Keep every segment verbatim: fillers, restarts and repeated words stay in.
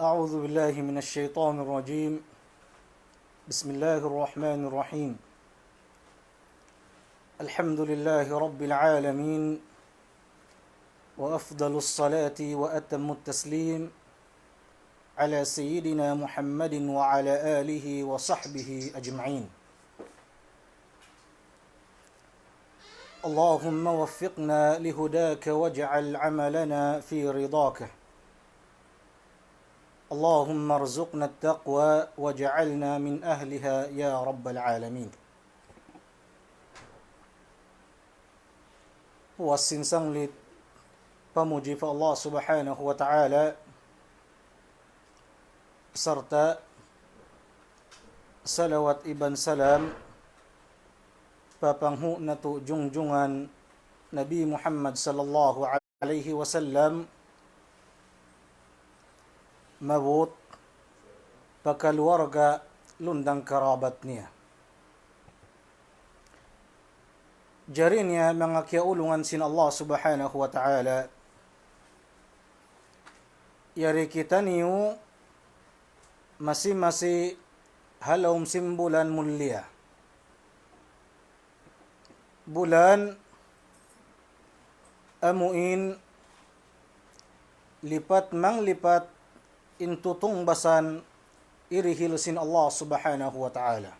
أعوذ بالله من الشيطان الرجيم. بسم الله الرحمن الرحيم. الحمد لله رب العالمين، وأفضل الصلاة وأتم التسليم على سيدنا محمد وعلى آله وصحبه أجمعين. اللهم وفقنا لهداك واجعل عملنا في رضاك. اللهم ارزقنا التقوى واجعلنا من أهلها يا رب العالمين. Puas sin sanglit pamuji pa Allah Subhanahu wa Ta'ala, sarta' salawat iban salam pa panghu' natu' jungjungan Nabi Muhammad sallallahu alayhi wasallam, maabut pa kaluarga, lundang karabat niya. Jari niya manga kiyaulungan sin Allah Subhanahu wa Ta'ala, yari kitaniyu masi-masi ha lawm sin bulan mulia. Bulan amuin lipat manglipat in tutungbasan, irihil sin Allah Subhanahu wa Ta'ala.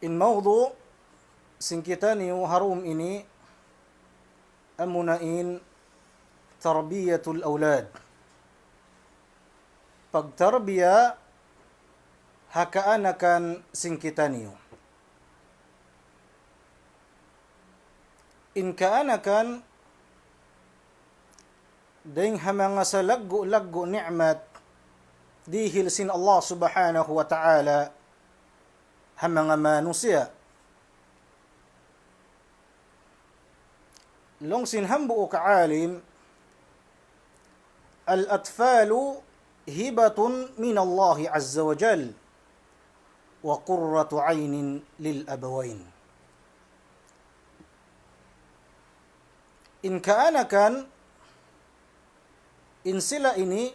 In mawdu' sin kitaniyu ha dum ini amuna in tarbiyatul awlad. Pagtarbiya ha kaanakan sin kitaniyu. In kaanakan dayng ha manga salaggu'-laggu' ni'mat dihil sin Allah Subhanahu wa Ta'ala ha manga manusiya'. Laung sin hambuuk alim, الأطفال هبة من الله عز وجل وقرة عين للأبوين. In kaanakan, in sila ini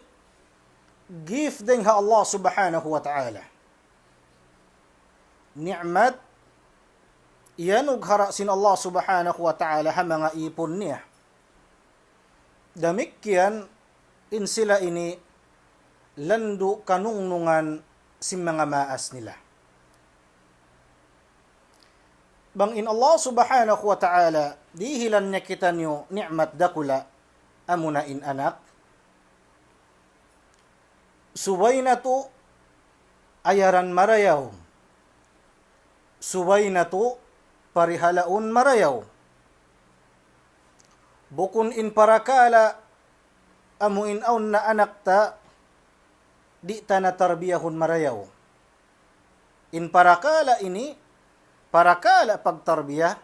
gift dayng ha Allah Subhanahu wa Ta'ala. Ni'mat iyanughara' sin Allah Subhanahu wa Ta'ala ha manga ipun niya. Damikkiyan in sila ini landu' kanungnungan sin manga maas nila. Bang in Allah Subhanahu wa Ta'ala dihilan niya kitaniyu ni'mat dakula', amuna in anak, subay natu' ayaran marayaw. Subay natu' parihalaun marayaw. Bukun in parakala' amu in awn na anak ta, di' ta na tarbiyahun marayaw. In parakala' ini, parakala' pagtarbiya,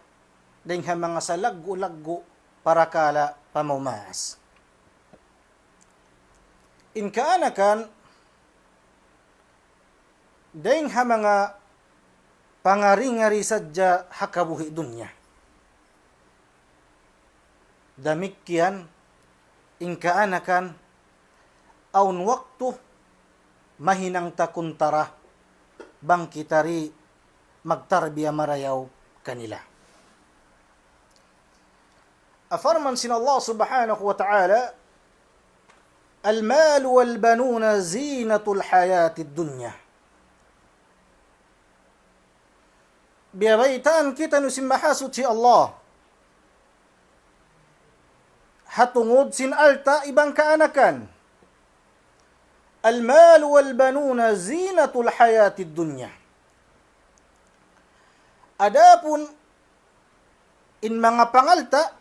dayng ha manga salaggu'-laggu' parakala' pamaumaas. In kaanakan, dayng ha manga pangari-ngari sadja ha kabuhi' dunya. Damikkiyan in kaanakan, awn waktu mahinang ta kuntara bang kita di' magtarbiya marayaw kanila. Parman sin Allah Subhanahu wa Ta'ala, المال والبنون زينة الحياة الدنيا. Biyabaytaan kitaniyu sin Mahasuchi Allah ha tungud sin alta' iban kaanakan. المال والبنون زينة الحياة الدنيا. Adapun in manga pangalta'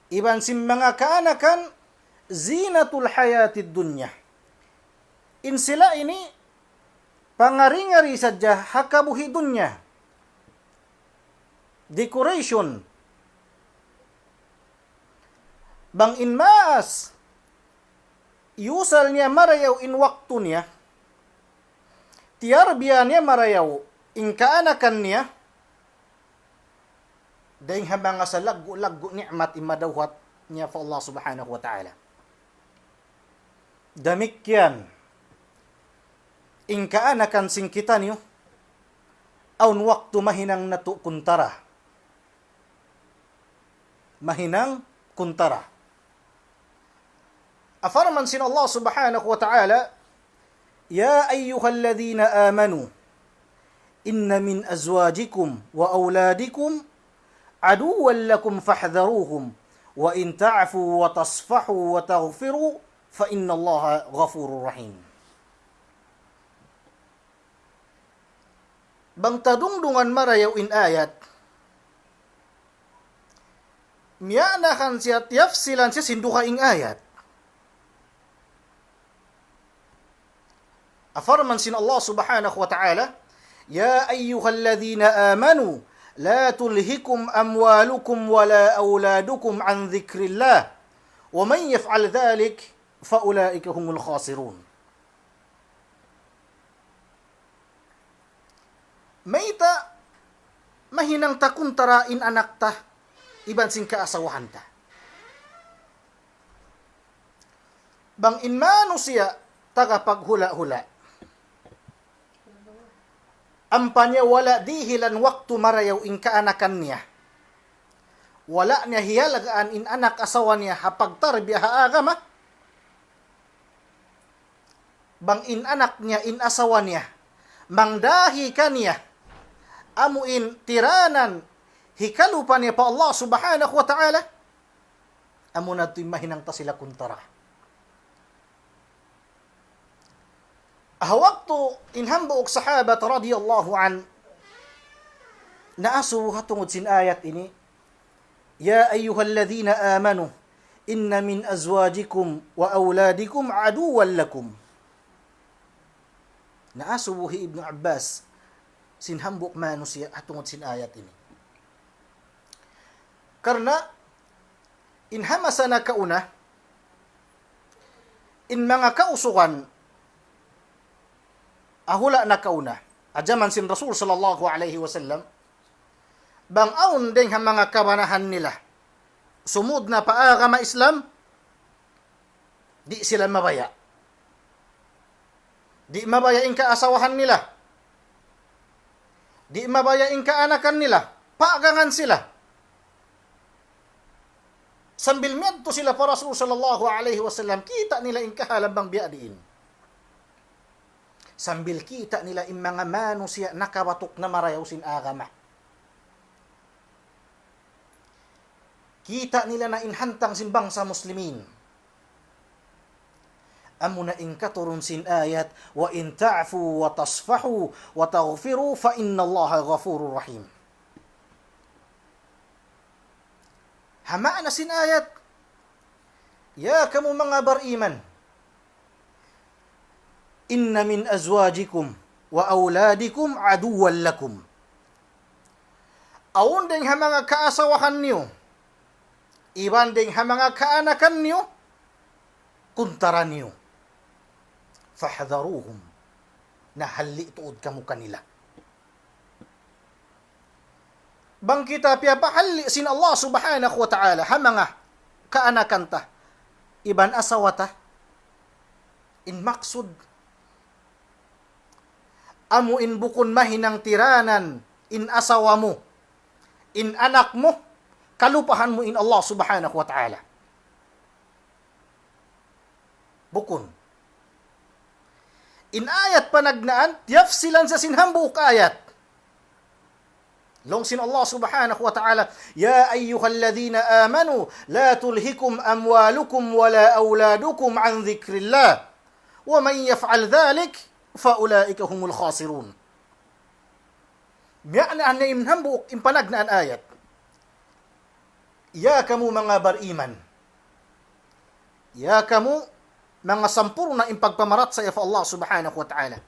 iban sin manga kaanakan, زينة الحياة الدنيا. In sila ini pangari-ngari sadja ha kabuhi' dunya. Decoration. Bang in maas, iyusal niya marayaw in waktu niya, tiyarbiya niya marayaw in kaanakan niya, dayng ha manga salaggu'-laggu' ni'mat in madawhat niya pa Allah Subhanahu wa Ta'ala. Damikkiyan in kaanakan sin kitaniyu, awn waktu mahinang natu' kuntara. Mahinang kuntara. Parman sin Allah Subhanahu wa Ta'ala, يا أيها الذين آمنوا إن من أزواجكم وأولادكم عدوا لكم فاحذروهم وإن تعفوا وتصفحوا وتغفروا فإن الله غفور رحيم. Bang ta dungdungan marayaw in ayat, miya'nahan siya, tiyafsilan siya sin dugaing ayat. Parman sin Allah Subhanahu wa Ta'ala, يا أيها الذين آمنوا لا تلهكم أموالكم ولا أولادكم عن ذكر الله ومن يفعل ذلك فأولئك هم الخاسرون. Mayta' mahinang ta kuntara in anak ta iban sin kaasawahan ta? Bang in manusiya' taga paghula'-hula', ampa niya wala' dihilan waktu marayaw in kaanakan niya, wala' niya hiyalagaan in anak asawa niya ha pagtarbiya ha agama, bang in anak niya, in asawa niya, mangdahi kaniya, amu in tiranan hikalupa niya pa Allah Subhanahu wa Ta'ala, amu na tuud in mahinang ta sila kuntara. Ha waktu in hambuuk sahabat radiyallahu anhu, naasubu ha tungud sin ayat ini, يا أيها الذين آمنوا إن من أزواجكم وأولادكم عدوا لكم. Naasubu hi Ibnu Abbas sin hambuuk manusiya' ha tungud sin ayat ini. Karna' in ha masa nakauna, in manga kausugan ha hula' nakauna, ha jaman sin Rasul sallallahu alayhi wasallam, bang awn dayng ha manga kabanahan nila, sumud na pa agama Islam, di' sila mabaya'. Di' mabaya' in kaasawahan nila. Di' mabaya' in kaanakan nila. Pagangan sila. Sambil miyadtu sila pa Rasul sallallahu alayhi wasallam, kita' nila in kahalan bang biya' diin. Sambil kita' nila in manga manusiya' nakabatuk na marayaw sin agama. Kita' nila na in hantang sin bangsa Muslimin. Amuna in katurun sin ayat, وإن تعفوا وتصفحوا وتغفروا فإن الله غفور رحيم. Ha maana sin ayat, ya kamu manga bariman, إن من أزواجكم وأولادكم عدوا لكم. Awn dayng ha manga kaasawahan niyu, iban dayng ha manga kaanakan niyu, kuntara niyu. فاحذروهم. Na halli' tuud kamu kanila. Bang kita piyapahalli' sin Allah Subhanahu wa Ta'ala ha manga kaanakan ta iban asawa ta, in maksud, amu in bukun mahinang tiranan in asawa mu, in anak mu, kalupahan mu in Allah Subhanahu wa Ta'ala. Bukun. In ayat panagnaan, tiyafsilan sa sin hambuuk ayat. Laung sin Allah Subhanahu wa Ta'ala, يا أيها الذين آمنوا لا تلهكم أموالكم ولا أولادكم عن ذكر الله ومن يفعل ذلك فأولئك هم الخاسرون. Miya'na niya in hambuuk in panagnaan ayat. Ya kamu manga bariman. Ya kamu manga sampurna' in pagpamarachaya pa Allah Subhanahu wa Ta'ala.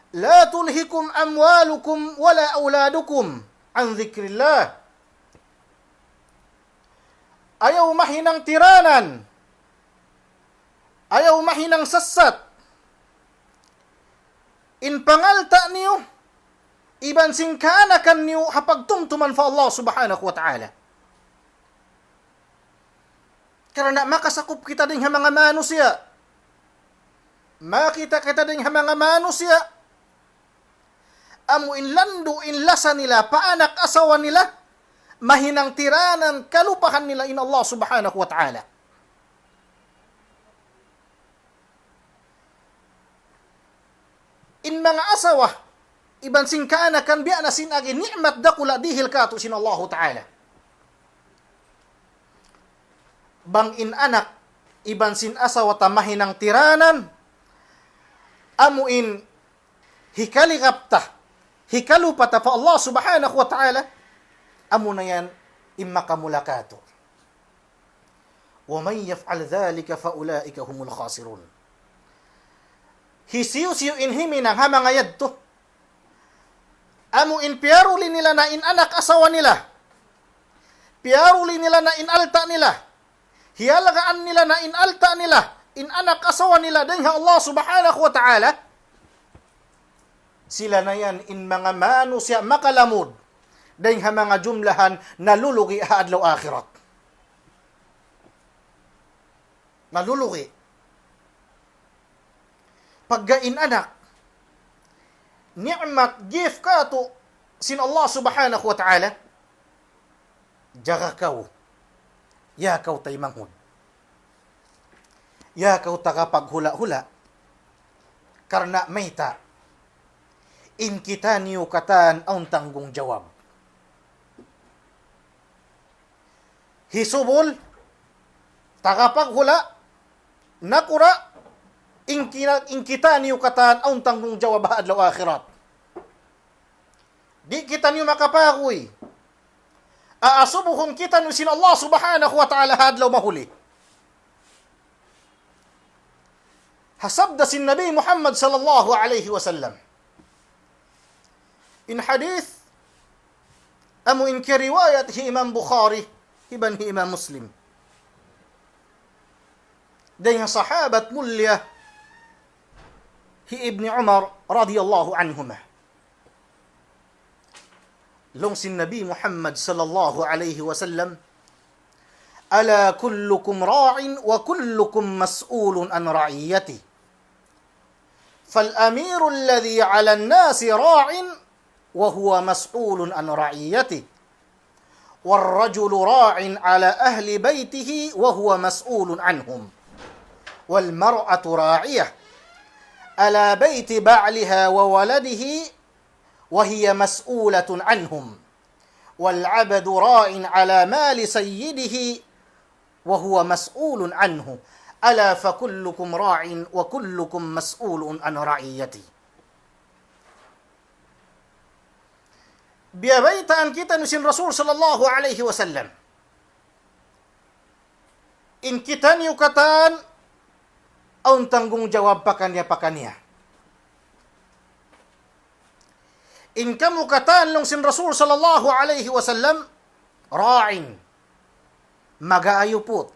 لا تلهكم أموالكم ولا أولادكم عن ذكر الله. Ayaw mahinang tiranan. Ayaw mahinang sassat in pangalta' niyu iban sin kaanakan niyu ha pagtumtuman pa Allah Subhanahu wa Ta'ala. Karna' makasakup kita dayn ha manga manusiya'. Makakita' kita dayn ha manga manusiya'. Amu in landu' in lasa nila pa anak asawa nila, mahinang tiranan kalupahan nila in Allah Subhanahu wa Ta'ala. In manga asawa, iban sin kaanakan biya' na sin agi ni'mat dakula' dihil kātu' sin Allahu Ta'ala. Bang in anak, iban sin asawa ta mahinang tiranan, amu in hikaligap ta, hikalupa ta pa Allah Subhanahu wa Ta'ala, amu na yan in makamula kātu'. ومن يفعل ذلك فأولئك هم الخاسرون. Hisiyu-siyu in himinang ha manga yadtu. Amu in piyaruli nila na in anak asawa nila. Piyaruli nila na in alta' nila. Hiyalagaan nila na in alta' nila. In anak asawa nila dayn ha Allah Subhanahu wa Ta'ala. Sila na yan in manga manusiya' makalamud dayn ha manga jumlahan nalulugi' ha adlaw akhirat. Nalulugi'. Pagga in anak, ni'mat, gift kātu' sin Allah Subhanahu wa Ta'ala, jaga kaw, ya kaw taymanghud. Ya kaw taga paghula'-hula', karna' mayta', in kitaniyu katan awn tanggungjawab. Hisubul, taga paghula', nakura', in kina-, in kitaniyu katan awn tanggungjawab ha adlaw akhirat. Di' kitaniyu makapaguy. Aasubuhun kitaniyu sin Allah Subhanahu wa Ta'ala ha adlaw mahuli. Ha sabda sin Nabi Muhammad sallallahu alayhi wasallam. In hadith, amu in kiriwayat hi Imam Bukhari, iban hi Imam Muslim. Dayn ha sahabat mulliya, hi Ibni Umar radiyallahu anhuma. Laung sin Nabi Muhammad sallallahu alayhi wasallam, ألا كلكم راع وكلكم مسؤول عن رعيته. فالأمير الذي على الناس راع وهو مسؤول عن رعيته. والرجل راع على أهل بيته وهو مسؤول عنهم. والمرأة راعية على بيت بعلها وولده وهي مسؤولة عنهم. والعبد راع على مال سيده وهو مسؤول عنه. ألا فكلكم راع وكلكم مسؤول عن رعيته. Biyabaytaan kitaniyu sin Rasul sallallahu alayhi wasallam. In kitaniyu katan, awn tanggungjawab pakaniya-pakaniya. In kamu katan laung sin Rasul sallallahu alayhi wasallam, راع, mag-aayuput,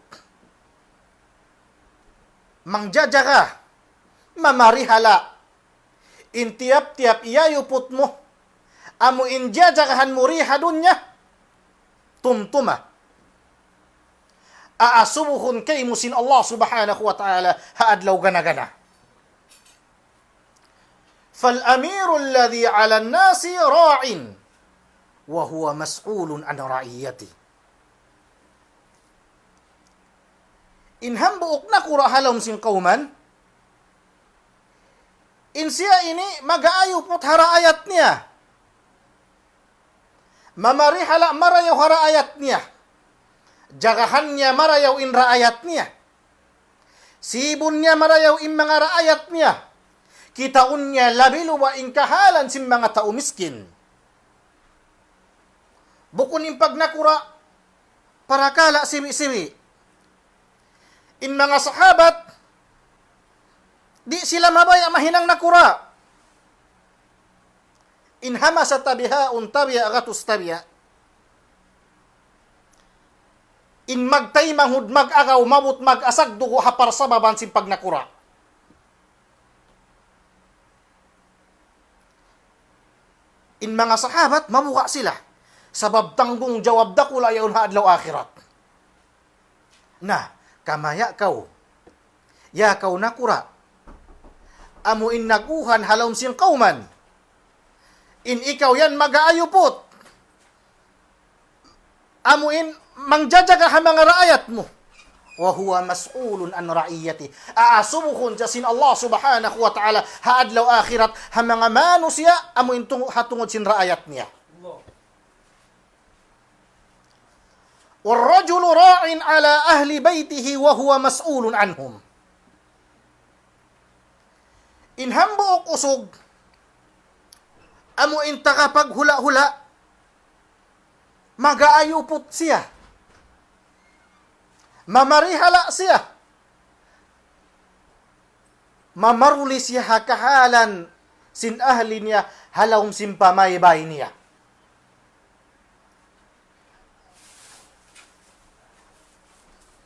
mangjajaga, mamarihala'. In tiyap-tiyap iyayuput mu, amu in jajagahan mu di ha dunya, tumtuma. Aasubuhun kaymu sin Allah Subhanahu wa Ta'ala ha adlaw gana-gana. فالأمير الذي على الناس راع وهو مسؤول عن رعيته. In hambuuk nakura' ha lawm sin kawman, in siya ini mag-aayuput ha raayat niya. Mamarihala' marayaw ha raayat niya. Jagahan niya marayaw in raayat niya. Sibun niya marayaw in manga raayat niya. Kitaun niya labi-luba in kahalan sin manga tau miskin. Bukun in pagnakura', parakala' sibi'-sibi'. In manga sahabat, di' sila mabaya' mahinang nakura'. In ha masa tabi'un, tabi'a gatus tabi'a. In magtaymanghud, mag-agaw, maabut, mag-asag dugu' ha parsababan sin pagnakura'. In manga sahabat, mabuga' sila. Sabab tanggungjawab dakula' yaun ha adlaw akhirat. Na, Kamaya' kaw. Ya kaw nakura'. Amu in nag-uhan ha lawm sin kawman. In ikaw yan mag-aayuput. Amu in mangjajaga ha manga raayat mu. وهو مسؤول عن رعيته. Aasubuhun siya sin Allah Subhanahu wa Ta'ala ha adlaw akhirat ha manga manusiya', amu in tungu-, ha tungud sin raayat niya. والرجل راع على أهل بيته وهو مسؤول عنهم. In hambuuk usug, amu in tagapaghula'-hula', mag-aayuput siya. Mamarihala siya. Mamaruli siya ha kahalan sin ahli niya, ha lawm sin pamaybay niya.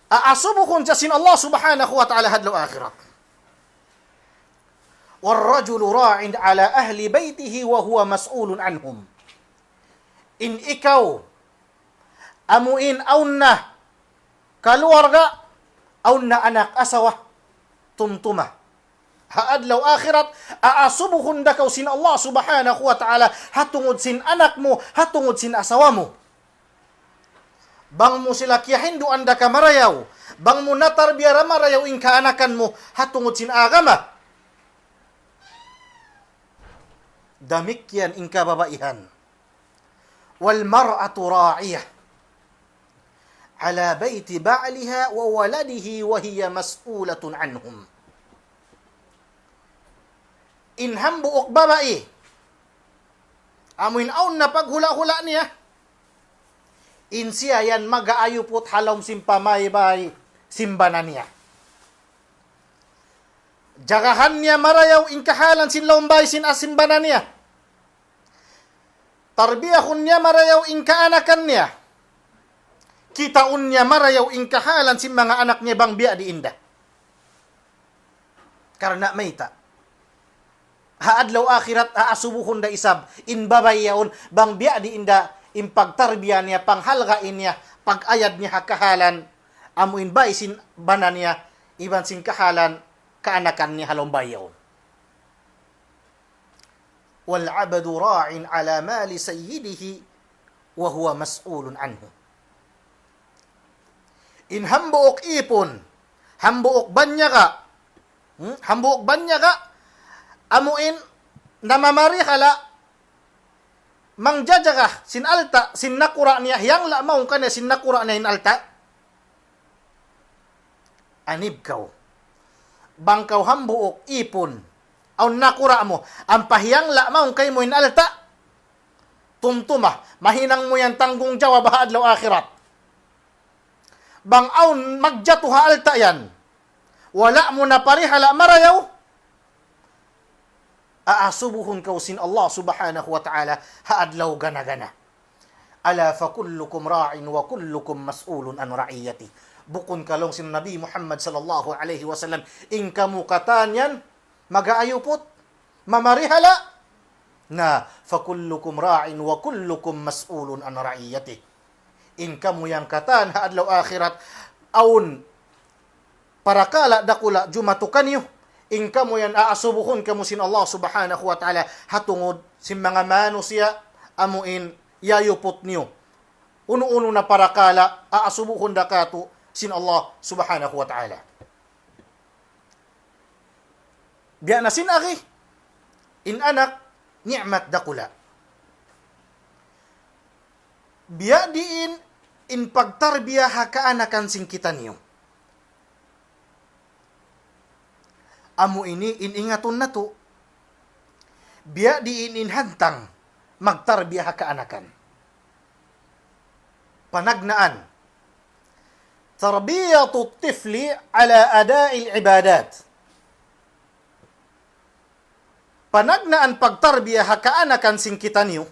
Aasubuhun siya sin Allah Subhanahu wa Ta'ala ha adlaw akhirat. والرجل راع على أهل بيته وهو مسؤول عنهم. In ikaw, amu in awn na kaluwarga, awn na anak asawa, tumtuma. Ha adlaw akhirat, aasubuhun da kaw sin Allah Subhanahu wa Ta'ala, ha tungud sin anak mu, ha tungud sin asawa mu. Bang mu sila kiyahinduan da ka marayaw, bang mu natarbiya da marayaw in kaanakan mu, ha tungud sin agama. Damikkiyan in kababaihan. والمرأة راعية على بيت بعلها وولده وهي مسؤولة عنهم. In hambuuk babai, amu in awn na paghula'-hula' niya, in siya yan mag-aayuput ha lawm sin pamaybay sin bana niya. Jagahan niya marayaw in kahalan sin lawm bay sin asin bana niya. Tarbiyahun niya marayaw in kaanakan niya. Kitaun niya marayaw in kahalan sin manga anak niya bang biya' diin da. Karna' mayta'? Ha adlaw akhirat, aasubuhun da isab in babai yaun bang biya' diin da in pagtarbiya niya, panghalga' niya, pag-ayad niya ha kahalan, amu in bay sin bana niya, iban sin kahalan kaanakan niya ha lawm bay yaun. والعبد راع على مال سيده وهو مسؤول عنه. In hambuuk ipun, hambuuk banyaga, hmm? Hambuuk banyaga, amu in namamarihala, mangjajaga sin alta' sin nakura' niya, hiyangla' mawn kaniya sin nakura' niya in alta'. Anib kaw. Bang kaw hambuuk ipun, awn nakura' mu, ampa hiyangla' mawn kaymu in alta', tumtuma, mahinang mu yan tanggungjawab ha adlaw akhirat. Bang awn magjatu ha alta' yan, wala' mu na parihala' marayaw, aasubuhun kaw sin Allah Subhanahu wa Ta'ala ha adlaw gana-gana. ألا فكلكم راع وكلكم مسؤول عن رعيته. Bukun ka laung sin Nabi Muhammad sallallahu alayhi wasallam, in kamu katan yan mag-aayuput, mamarihala'? Na, فكلكم راع وكلكم مسؤول عن رعيته. In kamu yan katan ha adlaw akhirat, awn parakala' dakula' jumatu kaniyu, in kamu yan aasubuhun kamu sin Allah Subhanahu wa Ta'ala ha tungud sin manga manusiya' amu in iyayuput niyu. Unu-unu na parakala' aasubuhun da katu' sin Allah Subhanahu wa Ta'ala. Biya' na sin agi, in anak, ni'mat dakula'. Biya' diin in pagtarbiya ha kaanakan sin kitaniyu. Amu ini in ingatun natu'. Biya' diin in hantang magtarbiya ha kaanakan. Panagnaan. تربية الطفل على أداء العبادات. Panagnaan pagtarbiya ha kaanakan sin kitaniyu.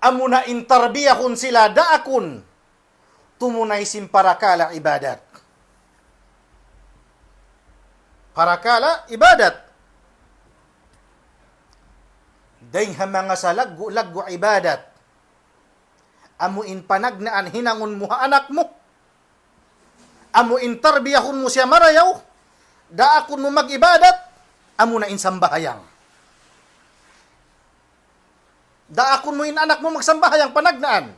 Amuna in tarbiyahun sila daakun tumunay sin parakala' ibadat. Parakala' ibadat. Dayng ha manga salaggu'-laggu' ibadat. Amu in panagnaan hinangun mu ha anak mu. Amu in tarbiyahun mu siya marayaw, daakun mu mag-ibadat, amu na in sambahayang. Daakun mu in anak mu magsambahayang panagnaan.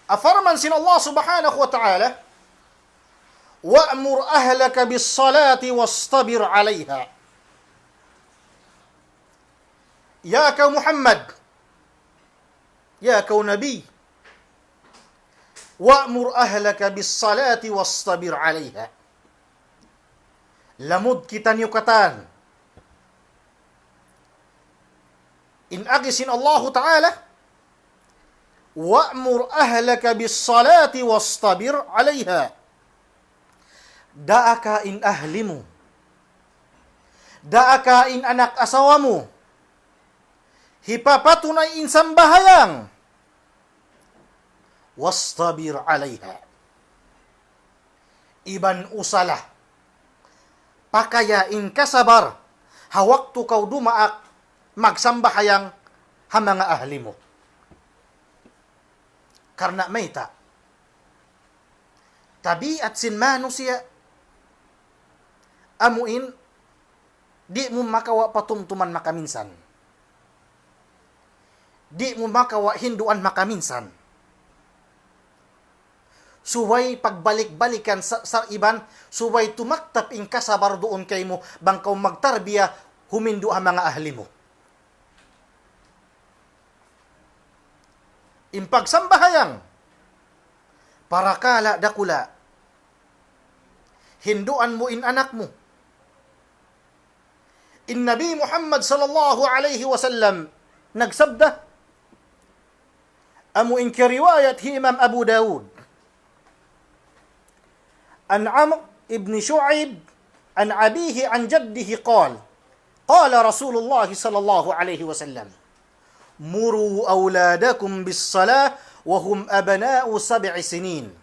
Parman sin Allah subhanahu wa ta'ala, وأمر أهلك بالصلاة واصطبر عليها. Ya kaw Muhammad, ya kaw Nabi, وأمر أهلك بالصلاة واصطبر عليها. Lamud kitaniyu katan. In agi sin Allahu Ta'ala, وأمر أهلك بالصلاة واصطبر عليها. Daaka in ahli mu. Daaka in anak asawa mu. Hipapatunay in sambahayang. واصطبر عليها. Iban usala. Pakaya in kasabar. Ha waktu kaw dumaak magsambahayang ha manga ahli mu. Karna' mayta'? Tabiat sin manusiya', amu in, di' mu makawa' patumtuman makaminsan. Di' mu makawa' hinduan makaminsan. Subay pagbalik-balikan sa, sa iban, subay tumattap in kasabar duun kaymu, bang kaw magtarbiya, humindu' ha manga ahli mu. In pagsambahayang, parakala' dakula'. Hinduan mu in anak mu. In Nabi Muhammad sallallahu alayhi wasallam nagsabda, amu in kiyariwayat hi Imam Abu Dawud. عن عمرو بن شعيب عن أبيه عن جده قال: قال رسول الله صلى الله عليه وسلم: مروا أولادكم بالصلاة وهم أبناء سبع سنين،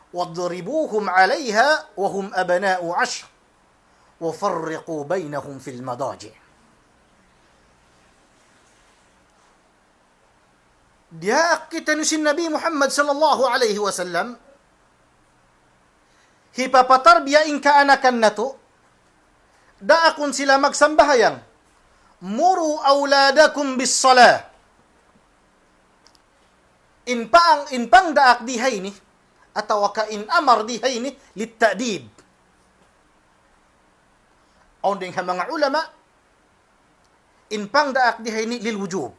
واضربوهم عليها وهم أبناء عشر، وفرقوا بينهم في المضاجع. Diyaak kitaniyu sin Nabi Muhammad sallallahu alayhi wasallam, hipapatarbiya in kaanakan natu', daakun sila magsambahayang. مروا أولادكم بالصلاة. In pang, in pangdaak di ha ini, atawa ka in amar di ha ini, للتأديب. Awn dayn ha manga ulama, in pangdaak di ha ini للوجوب.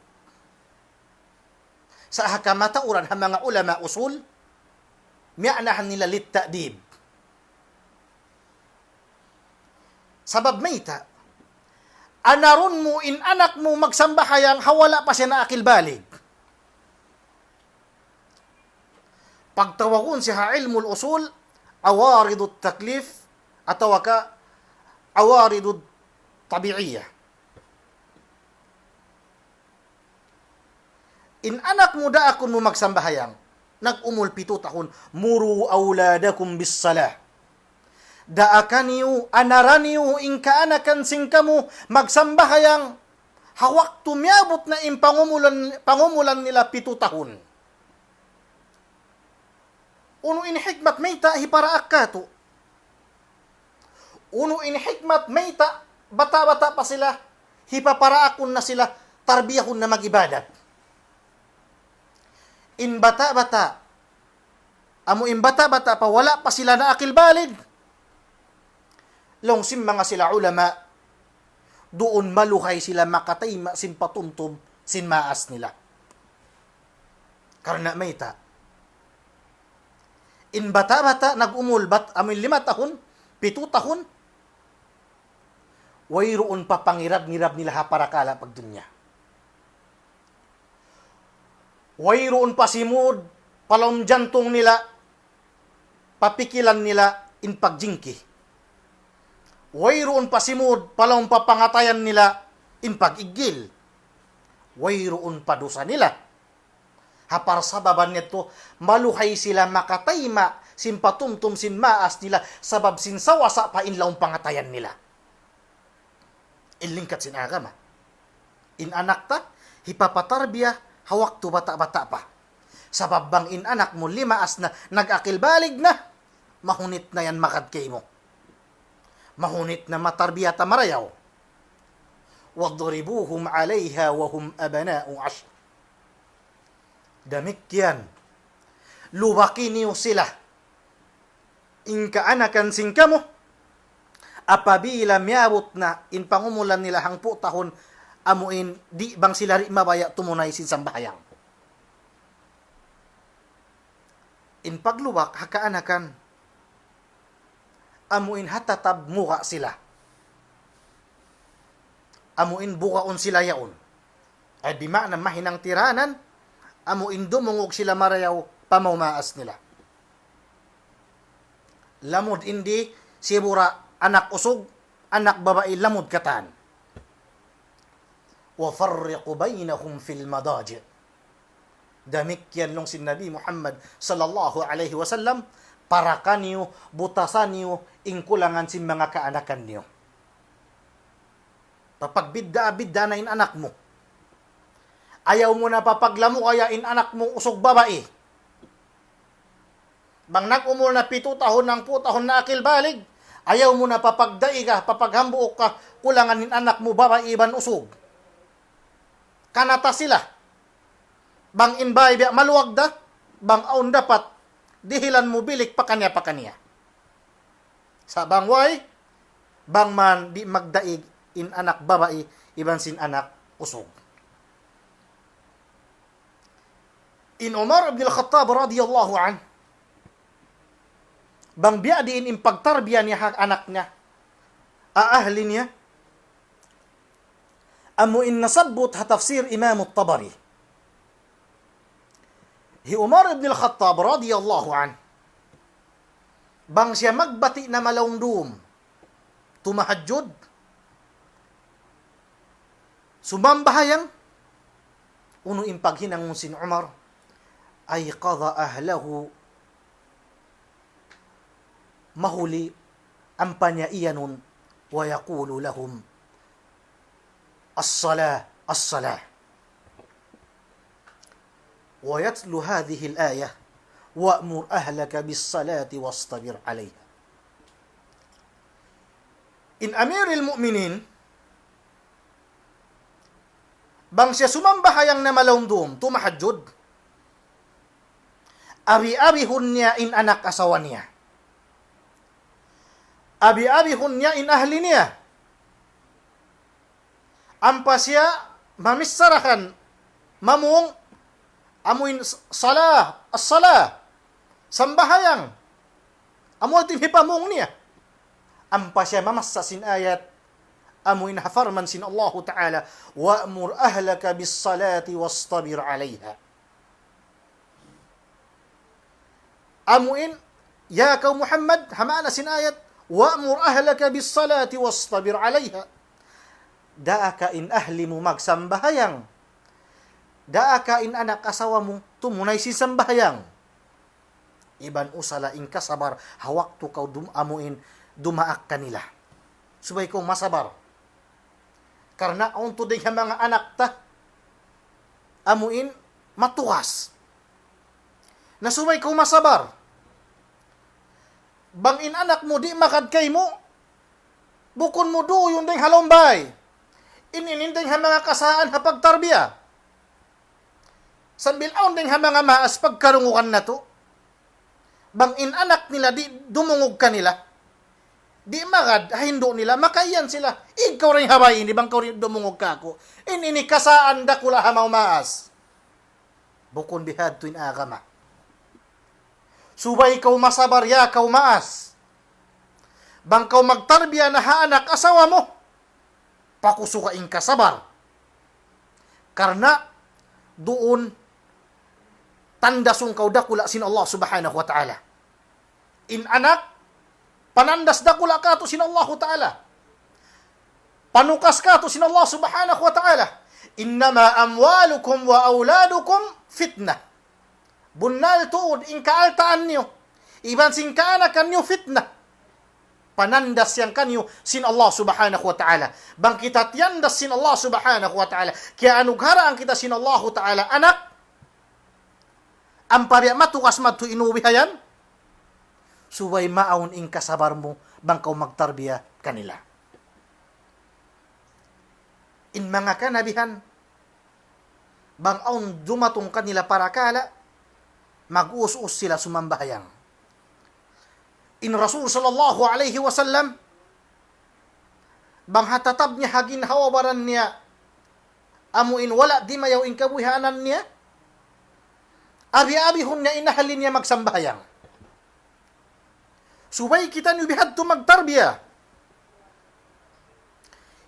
Sa' ha kamatauran ha manga ulama usul, miya'nahan nila للتأديب. Sabab mayta', anarun mu in anak mu magsambahayang ha wala' pa siya naakil balig. Pagtawagun siya ha ilmul usul, عوارض التكليف, atawa ka عوارض طبيعية. In anak mu daakun mu magsambahayang, nag-umul pitu tahun, مروا أولادكم بالصلاة. Daaka niyu, anara niyu, in kaanakan sin kamu, magsambahayang, ha waktu miyabut na in pangumulan, pangumulan nila pitu tahun. Unu in hikmat mayta' hiparaak katu'? Unu in hikmat mayta' bata'-bata' pa sila, hipaparaakun na sila, tarbiyahun na mag-ibadat? In bata'-bata', amu in bata'-bata' pa wala' pa sila naakil balig, laung sin manga sila ulama, duun maluhay sila makatayma' sin patumtum sin maas nila. Karna' mayta'? In bata'-bata' nag-umul bat, amu in lima tahun, pitu tahun, wayruun pa pangirab-ngirab nila ha parakala' pagdunya. Wayruun pa simud pa lawm jantung nila, pa pikilan nila in pagjingki. Wayruun pa simud pa lawm pa pangatayan nila in pag-iggil. Wayruun pa dusa nila. Ha parsababan yadtu, maluhay sila makatayma' sin patumtum sin maas nila, sabab sin sawasa pa in lawm pangatayan nila. In lingkat sin agama. In anak ta, hipapatarbiya ha waktu bata'-bata' pa. Sabab bang in anak mu limaas na, nag-akil balig na, mahunit na yan magad kaymu. Mahunit na matarbiya ta marayaw. وَاضْرِبُوهُمْ عَلَيْهَا وَهُمْ أَبْنَاءُ عَشْرٍ. Damikkiyan, lubaki niyu sila. In kaanakan sin kamu, apabila miyabut na in pangumulan nila hangpu' tahun, amu in di' bang sila di' mabaya' tumunay sin sambahayang. In paglubak ha kaanakan, amu in ha tatab muka sila. Amu in bukaun sila yaun. Ay, bima'na mahinang tiranan, amu in dumungug sila marayaw pa maumaas nila. Lamud in di sibura anak usug, anak babai lamud katan. وَفَرِّقُوا بَيْنَهُمْ فِي الْمَضَاجِعِ. Damikkiyan laung sin Nabi Muhammad sallallahu alayhi wasallam, paraka niyu, butasa niyu, in kulangan sin manga kaanakan niyu. Papagbidda-bidda na in anak mu. Ayaw mu na papaglamugaya in anak mu usug babai. Bang nag-umul na pitu tahun, hangpu' tahun na akil balig, ayaw mu na papagdaiga, papaghambuuk ka, kulangan in anak mu babai iban usug. Kanata sila. Bang in bay biya' maluag da, bang awn dapat, dihilan mu bilik pakaniya-pakaniya. Sa' bang way, bang man di' magdaig in anak babai iban sin anak usug. In Umar ibn al-Khattab radiyallahu anhu, bang biya' diin in pagtarbiya niya ha anak niya, ha ahli niya, amu in nasabbut ha tafsir Imam At-Tabari. Hi Umar ibn al-Khattab radiyallahu anhu, bang siya magbati' na malaum dum, tumahajjud, sumambahayang, unu in paghinangun sin Umar, أَيْقَظَ أَهْلَهُ, mahuli ampa niya iyanun, وَيَقُولُ لَهُمْ الصَّلَاةَ الصَّلَاةَ. وَيَتْلُو هَذِهِ الْآيَةَ وَأْمُرْ أَهْلَكَ بِالصَّلَاةِ وَاصْطَبِرْ عَلَيْهَا. In Amirul Mu'minin, bang siya sumambahayang na malaum dum, tumahajjud, abi-abihun niya in anak asawa niya. Abi-abihun niya in ahli niya. Ampa siya mamicharahan, mamung, amuin s-, salah, as-salah, sambahayang. Amu in hipamung niya. Ampa siya mamassa sin ayat, amuin ha parman sin Allahu Ta'ala, وَأْمُرْ أَهْلَكَ بِالصَّلَاةِ وَاصْطَبِرْ عَلَيْهَا. Amuin, ya kaw Muhammad, ha maana sin ayat, وَأْمُرْ أَهْلَكَ بِالصَّلَاةِ وَاصْطَبِرْ عَلَيْهَا. Daaka in ahli mu magsambahayang. Daaka in anak asawa mu tumunay sin sambahayang. Iban usala in kasabar, ha waktu kaw dum-, amuin dumaak kanila. Subay kaw masabar. Karna' awn tuud dayn ha manga anak ta, amuin matugas. Na subay kaw masabar. Bang in anak mu di' magad kaymu, bukun mu duyun dayn ha lawm bay. In, in, in dayn ha manga kasaan ha pagtarbiya. Sambil awn dayn ha manga maas pagkarungugan natu'. Bang in anak nila di' dumungug kanila, di' magad ha hindu' nila, makaiyan sila, "Ikaw ra in ha bay ini, bang kaw di' dumungug kāku'." In ini kasaan dakula' ha manga maas. Bukun bihadtu in agama. Subay kaw masabar, ya kaw maas. Bang kaw magtarbiya na ha anak asawa mu, pakusuga in kasabar. Karna' duun tandasun kaw dakula' sin Allah Subhanahu wa Ta'ala. In anak, panandas dakula' kātu' sin Allahu Ta'ala. Panukas kātu' sin Allah Subhanahu wa Ta'ala. إِنَّمَا أَمْوَالُكُمْ وَأَوْلَادُكُمْ فِتْنَةٌ. Bunnal tuud in kaaltaan niyu, iban sin kaanakan niyu fitna. Panandas yan kaniyu sin Allah Subhanahu wa Ta'ala. Bang kita tiyandas sin Allah Subhanahu wa Ta'ala, kiyaanugharaan kita sin Allahu Ta'ala anak, Ampa biya' matugas madtu in uwi hayan, subay maawn in kasabar mu bang kaw magtarbiya kanila. In manga kanabihan, bang awn dumatung kanila parakala', mag-us-us sila sumambahayang. In Rasul sallallahu alayhi wasallam, bang ha tatab niya ha ginhawa-baran niya, amu in wala' dimayaw in kabuhianan niya, abi-abihun niya in ahli niya magsambahayang. Subay kitaniyu bihadtu magtarbiya.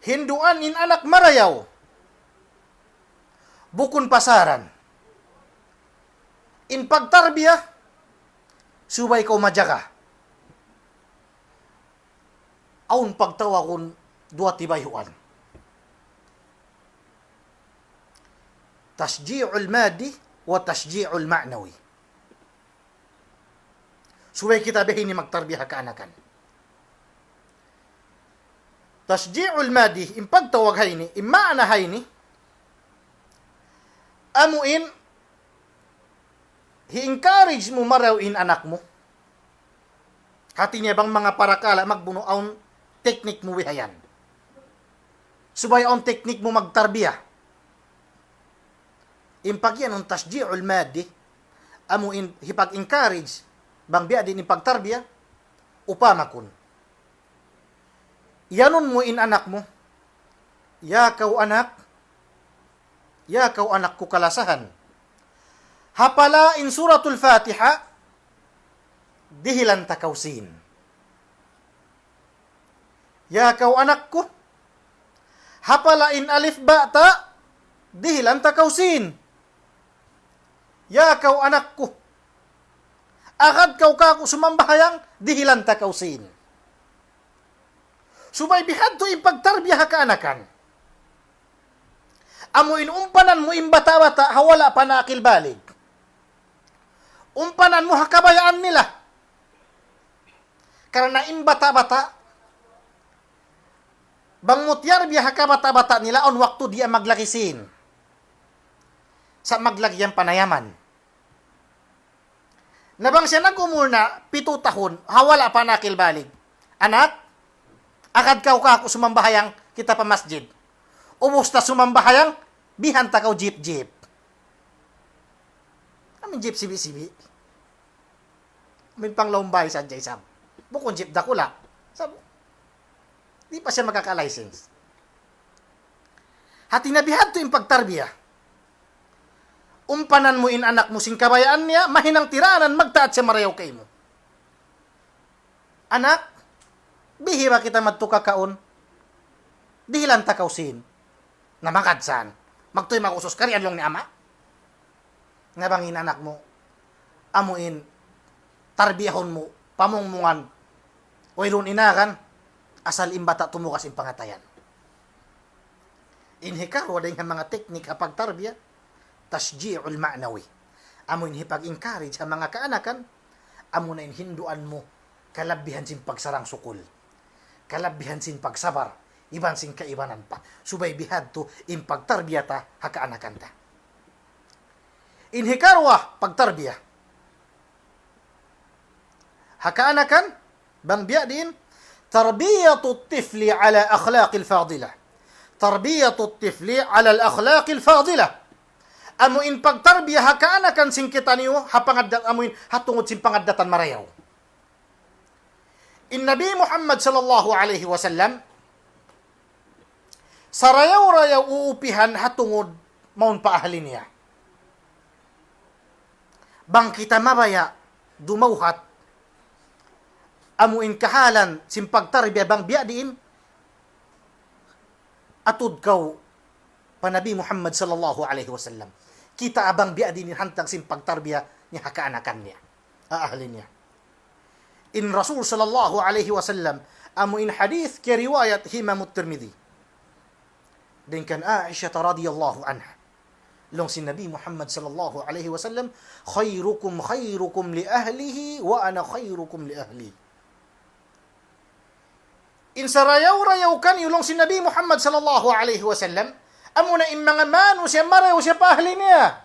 Hinduan in anak marayaw. Bukun pasaran. In pagtarbiya, subay kaw majaga. Awn pagtawagun duwa tibayhuan. تشجيع مادي وتشجيع معنوي. Subay kita biya' ini magtarbiya ha kaanakan. تشجيع مادي, in pagtawag ha ini, in maana ha ini, amu in, hi-encourage mu marayaw in anak mu. Hati niya bang manga parakala' magbunu' awn teknik mu bihayan. Subay awn teknik mu magtarbiya. In pagiyanun تشجيع مادي, amu in hipag-encourage, bang biya' diin in pagtarbiya, upama kun. Iyanun mu in anak mu, "Ya kaw anak, ya kaw anak ku kalasahan. Hapala in Suratul Fatiha, dihilan ta kaw sin. Ya kaw anak ku, hapala in alif ba ta, dihilan ta kaw sin. Ya kaw anak ku, agad kaw kāku' sumambahayang, dihilan ta kaw sin." Subay bihadtu in pagtarbiya ha kaanakan. Amu in umpanan mu in bata'-bata' ha wala' pa naakil balig. Umpanan mu ha kabayaan nila. Karna' in bata'-bata', bang mu tiyarbiya ha kabata'-bata' nila, awn waktu di' maglagi sin. Sa' maglagi yan panayaman. Na bang siya nag-umul na pitu tahun, ha wala' pa naakil balig. "Anak, agad kaw kāku' sumambahayang kita pa masjid." Ubus ta sumambahayang, bihan ta kaw jeep-jeep. Amu in jeep sibi'-sibi'. Amu in panglaum bay sadja isab. Bukun jeep dakula'. Sab-, di' pa siya makaka-license. Hati niya bihadtu in pagtarbiya. Umpanan mu in anak mu sin kabayaan niya, mahinang tiranan magtaat siya marayaw kaymu. "Anak, bihi ba kita madtu kakaun? Dihilan ta kaw sin." Na magad san. Magtuy mag-usus kari adlaw ni ama'. Na bang in anak mu, amu in tarbiyahun mu, pamungmungan, wayruun inagan, asal in bata' tumugas in pangatayan. In hikaruwa dayn ha manga teknik ha pagtarbiya, تشجيع معنوي. Amu in hipag-encourage ha manga kaanakan, amu na in hinduan mu, kalabihan sin pagsarang-sukul, kalabihan sin pagsabar, iban sin kaibanan pa. Subay bihadtu in pagtarbiya ta ha kaanakan ta. In hikaruwa, pagtarbiya ha kaanakan, bang biya' diin, تربية الطفل على الأخلاق الفاضلة. تربية الطفل على الأخلاق الفاضلة. Amu in pagtarbiya ha kaanakan sin kitaniyu, ha pangaddat-, amu in ha tungud sin pangaddatan marayaw. In Nabi Muhammad sallallahu alayhi wasallam, sarayaw-rayaw uupihan ha tungud mawn pa ahli niya. Bang kita mabaya' dumawhat, amu in kahalan sin pagtarbiya bang biya' diin, atud kaw pa Nabi Muhammad sallallahu alayhi wasallam. Kitaa bang biya' diin in hantang sin pagtarbiya niya ha kaanakan niya, ha ahli niya. In Rasul sallallahu alayhi wasallam, amu in hadith kiyariwayat hi Imam Tirmidhi. Dayn kan Aisha radiyallahu anha. Laung sin Nabi Muhammad sallallahu alayhi wasallam, "خيركم خيركم لأهله وأنا خيركم لأهلي." In sarayaw-rayaw kaniyu, laung sin Nabi Muhammad sallallahu alayhi wasallam, amuna in manga manusiya' marayaw siya pa ahli niya.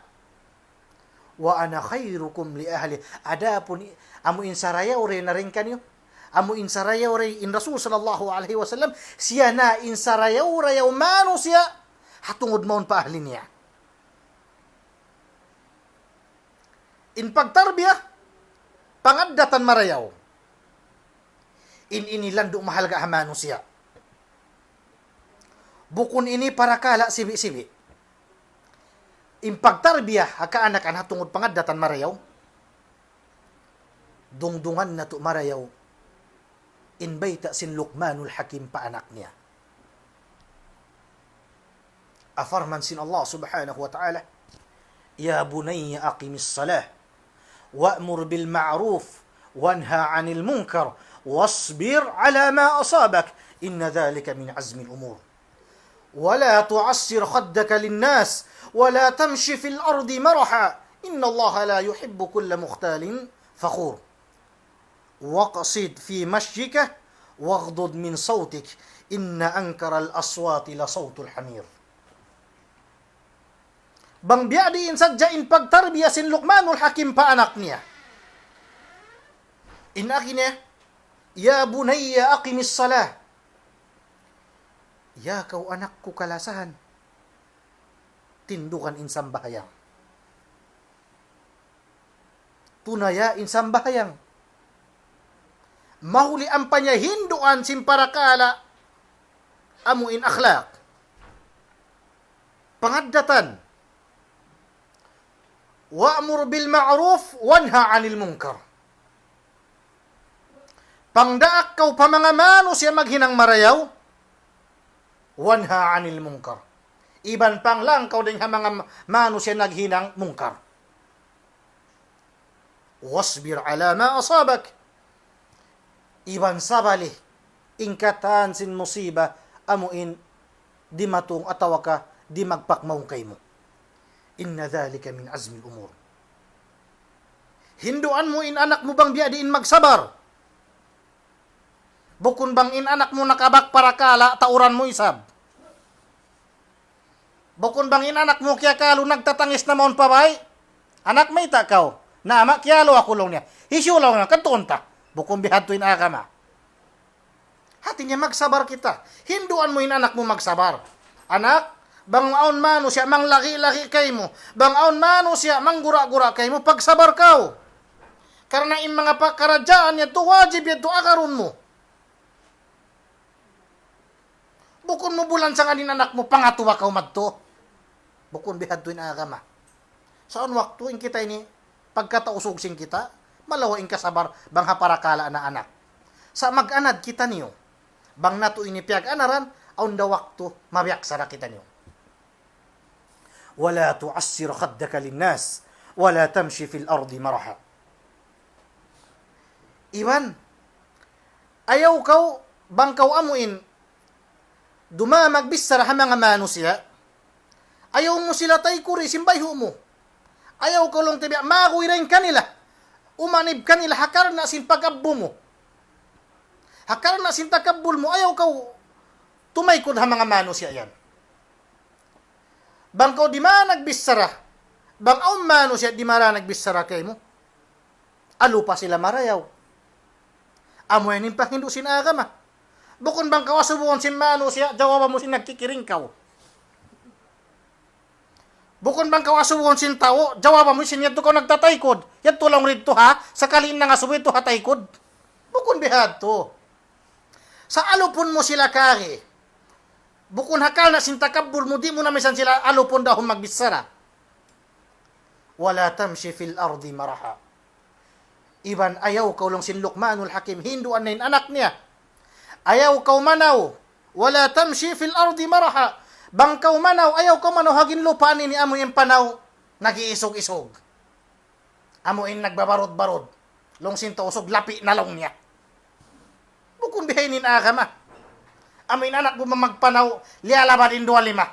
وأنا خيركم لأهله. Adapun i-, amu in sarayaw-rayaw na dayn kaniyu. Amu in sarayaw-rayaw in Rasul sallallahu alayhi wasallam, siya na in sarayaw-rayaw manusiya' ha tungud mawn pa ahli niya. In pagtarbiya, pangaddatan marayaw. In ini landu' mahalga' ha manusiya'. Bukun ini parakala' sibi'-sibi'. In pagtarbiya ha kaanakan ha tungud pangaddatan marayaw, dungdungan natu' marayaw in bayta' sin Luqmanul Hakim pa anak niya. Parman sin Allah subhanahu wa ta'ala, يا بني أقم الصلاة وأمر بالمعروف وانه عن المنكر واصبر على ما أصابك إن ذلك من عزم الأمور. ولا تعصر خدك للناس ولا تمش في الأرض مرحا إن الله لا يحب كل مختال فخور. واقصد في مشيك واغضض من صوتك إن أنكر الأصوات لصوت الحمير. Bang biya' diin sadja in pagtarbiya sin Luqmanul Hakim pa anak niya. In agi niya, يا بني أقم الصلاة. Ya kaw anak ku kalasahan, tindugan in sambahayang. Tunaya in sambahayang. Mahuli ampa niya hinduan sin parakala' amu in akhlaq. Pangaddatan. وأمر بالمعروف وانه عن المنكر. Pangdaak kaw pa manga manusiya' maghinang marayaw, وانه عن المنكر. Iban panglang kaw dayn ha manga manusiya' naghinang mungkar. واصبر على ما أصابك. Iban sabali in katan sin musiba amu in dimatung atawa ka dimagpak mawn kaymu. إن ذلك من عزم الأمور. Hinduan mu in anak mu bang biya' diin magsabar. Bukun bang in anak mu nakabak parakala', tauran mu isab. Bukun bang in anak mu kiyakalu nagtatangis na mawn pa bay. Anak, mayta' kaw? Na, ama', kiyalu aku, laung niya. Hisiyu, laung niya, kadtuun ta. Bukun bihadtu in agama. Hati niya magsabar kita. Hinduan mu in anak mu magsabar. Anak, bang awn manusiya' manglagi-lagi kaymu, bang awn manusiya' manggura-gura kaymu, pagsabar kaw. Karna' in manga pakaradjaan yadtu wajib yadtu agarun mu. Bukun mu bulansangan in anak mu, pangatuwa kaw madtu. Bukun bihadtu in agama. Sa' awn waktu in kita ini, pagkatausug sin kita, malawa' in kasabar bang ha parakala' na anak. Sa' mag-anad kitaniyu. Bang natu' ini piyag-anaran, awn da waktu mabiyaksara kitaniyu. ولا تعصر خدك للناس ولا تمش في الأرض مرحا. Iban, ayaw kaw, bang kaw amu in dumā magbichara ha manga manusiya', ayaw mu sila taykuri sin bayhu' mu. Ayaw kaw laung ta biya' maguy dayn kanila, umanib kanila ha karna' sin pag-abbu mu. Ha karna' sin takabbul mu, ayaw kaw tumaykud ha manga manusiya' yan. Bang kaw dimā nagbichara, bang awn manusiya' dimā nagbichara kaymu, alupa sila marayaw. Amu yan in panghindu' sin agama. Bukun bang kaw asubuhun sin manusiya', jawaban mu sin nagkikiring kaw. Bukun bang kaw asubuhun sin tau, jawaban mu sin yadtu kaw nagtataykud. Yadtu laung didtu ha, sakali in nangasubu yadtu ha taykud. Bukun bihadtu. Sa' alupun mu sila kari. Bukun ha karna' sin takabbul mu, di' mu na misan sila alupun dahun magbichara. ولا تمش في الأرض مرحا. Iban ayaw kaw laung sin Luqmanul Hakim, hinduan na in anak niya. Ayaw kaw manaw. ولا تمش في الأرض مرحا. Bang kaw manaw, ayaw kaw manaw ha gin lupa' ini amu in panaw nag-iisug-isug. Amu in nagbabarud-barud. Laung sin Tausug, lapi' na laung niya. Bukun bihaini in agama. Amu in anak mu magpanaw, liyalabad in duwa lima.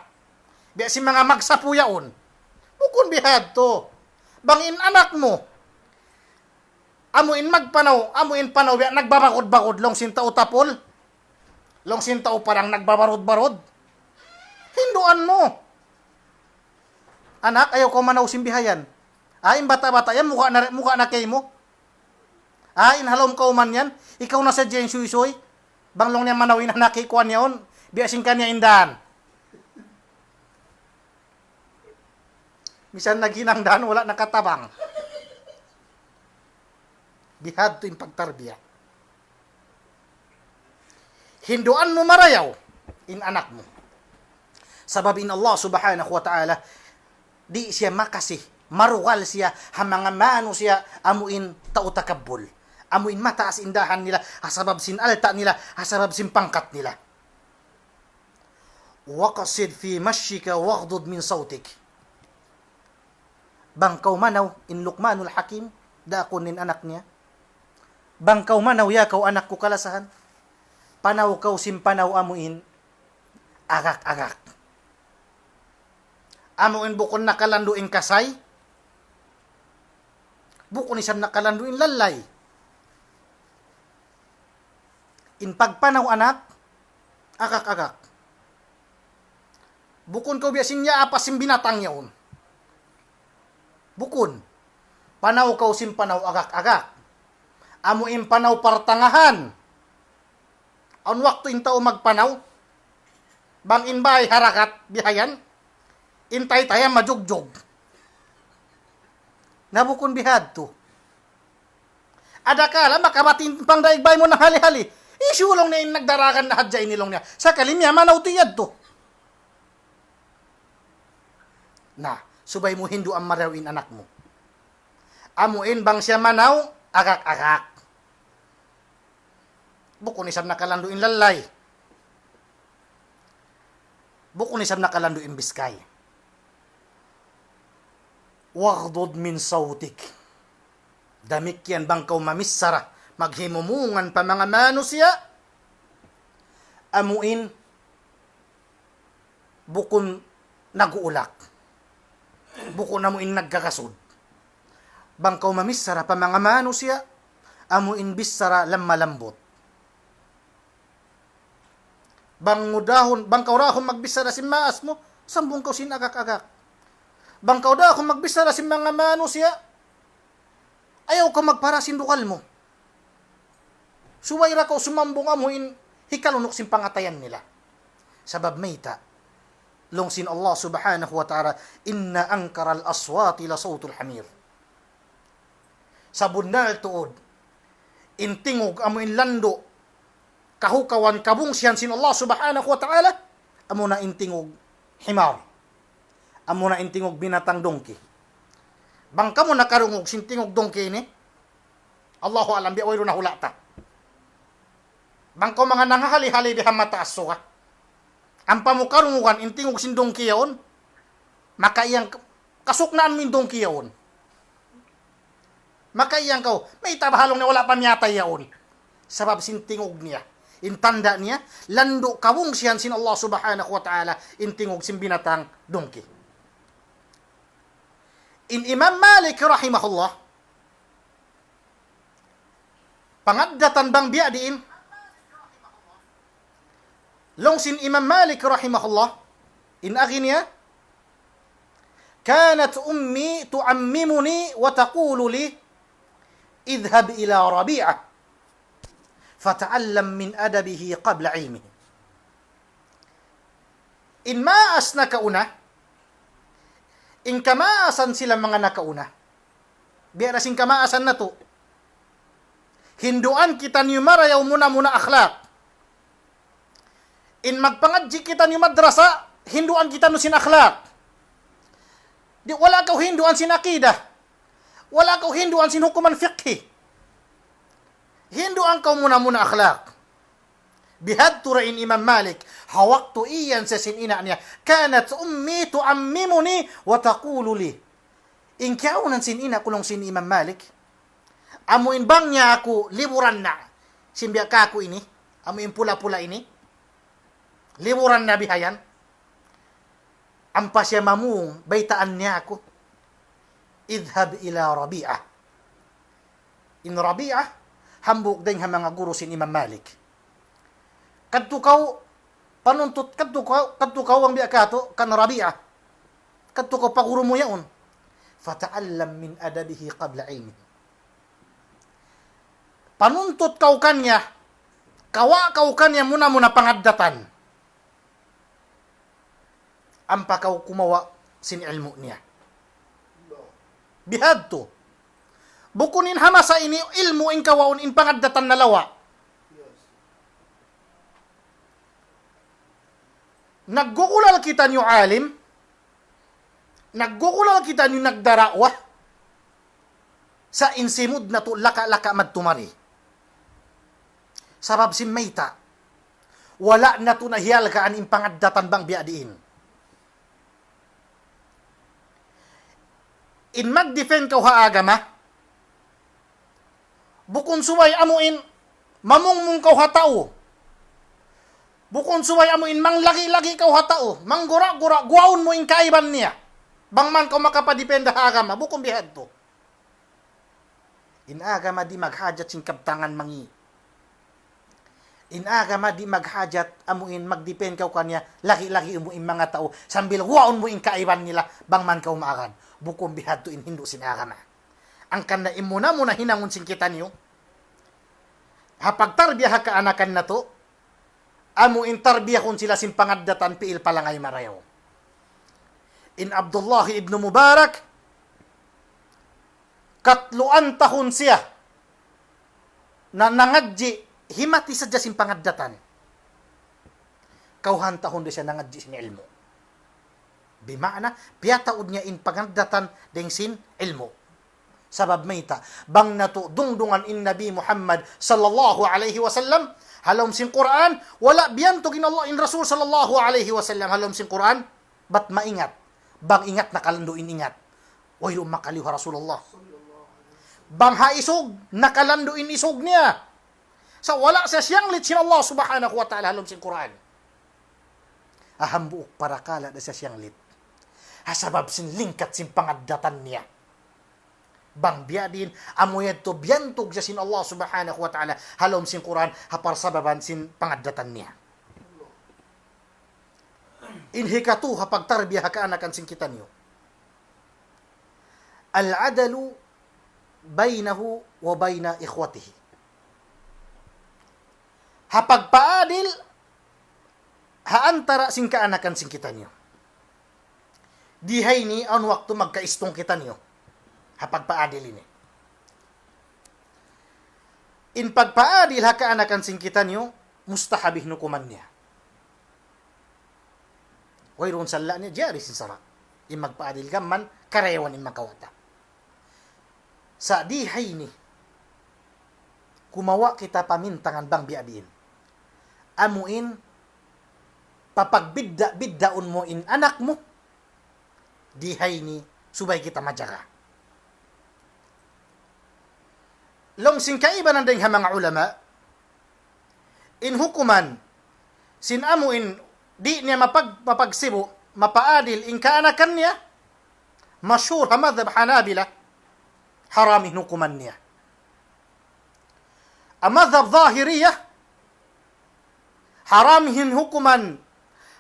Biya' sin manga magsapu yaun. Bukun bihadtu. Bang in anak mu, amu in magpanaw, amu in panaw biya' nagbabarud-barud, laung sin tau Tapul. Laung sin tau Padang nagbabarud-barud. Hinduan mu. Anak, ayaw kaw manaw sin bihayan. Ay, in bata'-bata' yan, mukha na, mukha na kaymu. Ay, in ha lawm kawman yan, ikaw na sadja in suysuy. Bang laung niya manaw in anak hi kuwan yaun, biya' sin kaniya in dan. Misan naghinang dan, wala' nakatabang. Bihadtu in pagtarbiya. Hinduan mu marayaw in anak mu. Sabab in Allah Subhanahu wa Ta'ala, di' siya makasi, marugal siya ha manga manusiya' amu in tau takabbul. Amu in mataas in dahan nila, ha sabab sin alta' nila, ha sabab sin pangkat nila. وقصد في مشيك واغضض من صوتك. Bang kaw manaw, in Luqmanul Hakim, daakun in anak niya. Bang kaw manaw, ya kaw anak ku kalasahan, panaw kaw sin panaw amu in agak-agak. Amu in bukun nakalandu' in kasay, bukun isab nakalandu' in lallay. In pagpanaw anak, agak-agak. Bukun kaw biya' sin yaapas sin binatang yaun. Bukun. Panaw kaw sin panaw agak-agak. Amu in panaw partangahan. Awn waktu in tau magpanaw, bang in bay harakat bihayan, in taytay majugjug. Na bukun bihadtu. Adakala makabati' in pangdaig bay mu nanghali-hali. Isu laung niya in nagdaragan na hadja ini laung niya. Sakali miyamanaw tu yadtu. Na, subay mu hinduan marayaw in anak mu. Amu in bang siya manaw, agak-agak. Bukun isab nakalandu' in lallay. Bukun isab nakalandu' in biskay. واغضض من صوتك. Damikkiyan bang kaw mamichara, maghimumungan pa manga manusiya', amu in bukun nag-uulak. Bukun amu in nagkakasud. Bang kaw mamichara pa manga manusiya', amu in bichara lamma lambut. Bang mu dahun, bang kaw dahun magbichara sin maas mu, sambung kaw sin agak-agak. Bang kaw dahun magbichara sin manga manusiya', ayaw kaw magpara sin dugal mu. Subay da kaw sumambung amu in hikalunuk sin pangatayan nila. Sabab mayta'? Laung sin Allah Subhanahu wa Ta'ala, إن أنكر الأصوات لصوت الحمير. Sabunnal tuud, in tingug amu in landu', kahukawan, kabungsihan sin Allah Subhanahu wa Ta'ala, amuna in tingug himar. Amuna in tingug binatang dungki. Bang kamu nakarungug sin tingug dungki ini, Allahu a'lam, biya' wayruun na hula' ta. Bang kaw manga nanghahali-hali di ha mataas suga, ampa mu karungugan in tingug sin dungki yaun, makaiyang k-, kasuknaan mu in dungki yaun. Makaiyang kaw, mayta' baha' laung niya wala' pa miyatay yaun. Sabab sin tingug niya. In tanda' niya, landu' kabungsihan sin Allah Subhanahu wa Ta'ala, in tingug sin binatang dungki. In Imam Malik rahimahullah, pangaddatan bang biya' diin, laung sin Imam Malik rahimahullah, in agi niya, كانت أمي تعممني وتقول لي: اذهب إلى ربيعة فتعلم من أدبه قبل علمه. In maas nakauna, in kamaasan sila manga nakauna. Biya' da sin kamaasan natu'. Hinduan kitaniyu marayaw muna-muna akhlak. In magpangadji' kitaniyu madrasa, hinduan kitaniyu sin akhlak. Di', wala' kaw hinduan sin aqidah. Wala' kaw hinduan sin hukuman fiqhi. Hinduan kaw muna-muna akhlak. Bihadtu da in Imam Malik, ha waktu iyan siya sin ina' niya, كانت أمي تعممني وتقول لي. In kiyaunan sin ina' ku laung sin Imam Malik, amu in bang niya aku liburan na, sin biya' kaku' ini, amu in pula-pula ini, liburan na bihayan, ampa siya mamung, baytaan niya aku, اذهب إلى ربيعة. In Rabi'ah, hambuuk dayn ha manga guru sin Imam Malik. Kadtu kaw, panuntut, kadtu kaw, kadtu kaw bang biya' katu', kan Rabi'ah. Kadtu kaw pa guru mu yaun. فتعلم من أدبه قبل علمه. Panuntut kaw kaniya, kawa' kaw kaniya muna-muna pangaddatan. Ampa kaw kumawa' sin ilmu' niya. Bihadtu. Bukun in ha masa ini ilmu' in kawaun in pangaddatan na lawa'. Naggugulal kitaniyu alim, naggugulal kitaniyu nagdarawa, sa' in simud natu' laka-laka madtu mari. Sabab sin mayta', wala' natu' na hiyalgaan in pangaddatan bang biya' diin. In mag-defend kaw ha agama, bukun subay amu in mamungmung kaw ha tau. Bukun subay amu in manglagi-lagi kaw ha tau. Manggura-gura, guwaun mu in kaiban niya. Bang man kaw makapa-defend ha agama, bukun bihadtu. In agama di' maghajat sin kabtangan mangi'. In agama di' maghajat amu in mag-defend kaw kaniya, lagi-lagi mu in manga tau, sambil guwaun mu in kaiban nila, bang man kaw maagad. Bukun bihadtu in hindu' sin agama. Hangkan na in muna-muna hinangun sin kitaniyu, ha pagtarbiya ha kaanakan natu', amu in tarbiyahun sila sin pangaddatan pi'il palangay marayaw. In Abdullah ibn Mubarak, katluan tahun siya na nangadji', himati sadja sin pangaddatan. Kawhaan tahun da siya nangadji' sin ilmu'. Bima'na, piyataud niya in pangaddatan dayng sin ilmu'. Sabab mayta', bang natu' dungdungan in Nabi Muhammad sallallahu alayhi wasallam, ha lawm sin Qur'an, wala' biyantug in Allah, in Rasul sallallahu alayhi wasallam, ha lawm sin Qur'an, bat maingat. Bang ingat nakalandu' in ingat. Wayruun makaliyu ha Rasulullah. Bang ha isug, nakalandu' in isug niya. Sa' wala' siya siyanglit sin Allah subhanahu wa ta'ala ha lawm sin Qur'an. Ha hambuuk parakala' da siya siyanglit. Ha sabab sin lingkat sin pangaddatan niya. Bang biya' diin, amu yadtu biyantug siya sin Allah subhanahu wa ta'ala, ha lawm sin Qur'an, ha parsababan sin pangaddatan niya. In hikatu ha pagtarbiya ha kaanakan sin kitaniyu. العدل بينه وبين إخوته. Ha pagpaadil ha antara' sin kaanakan sin kitaniyu. Di ha ini awn waktu magkaistung kitaniyu. Ha pagpaadil ini. In pagpaadil ha kaanakan sin kitaniyu, mustahab in hukuman niya. Wayruun salla' niya, jari sin sara'. In magpaadil gam man, karayawan in makawa' ta. Sa' di ha ini, kumawa' kita pamintangan bang biya' diin. Amu in, papagbidda'-biddaun mu in anak mu, di ha ini, subay kita majaga. Laung sin kaibanan dayng ha manga ulama, in hukuman, sin amu in, di' niya mapag-, mapagsibu', mapaadil in kaanakan niya, mashhur ha madhab Hanabila, haram in hukuman niya. Ha madhab Zahiriya, haram in hukuman,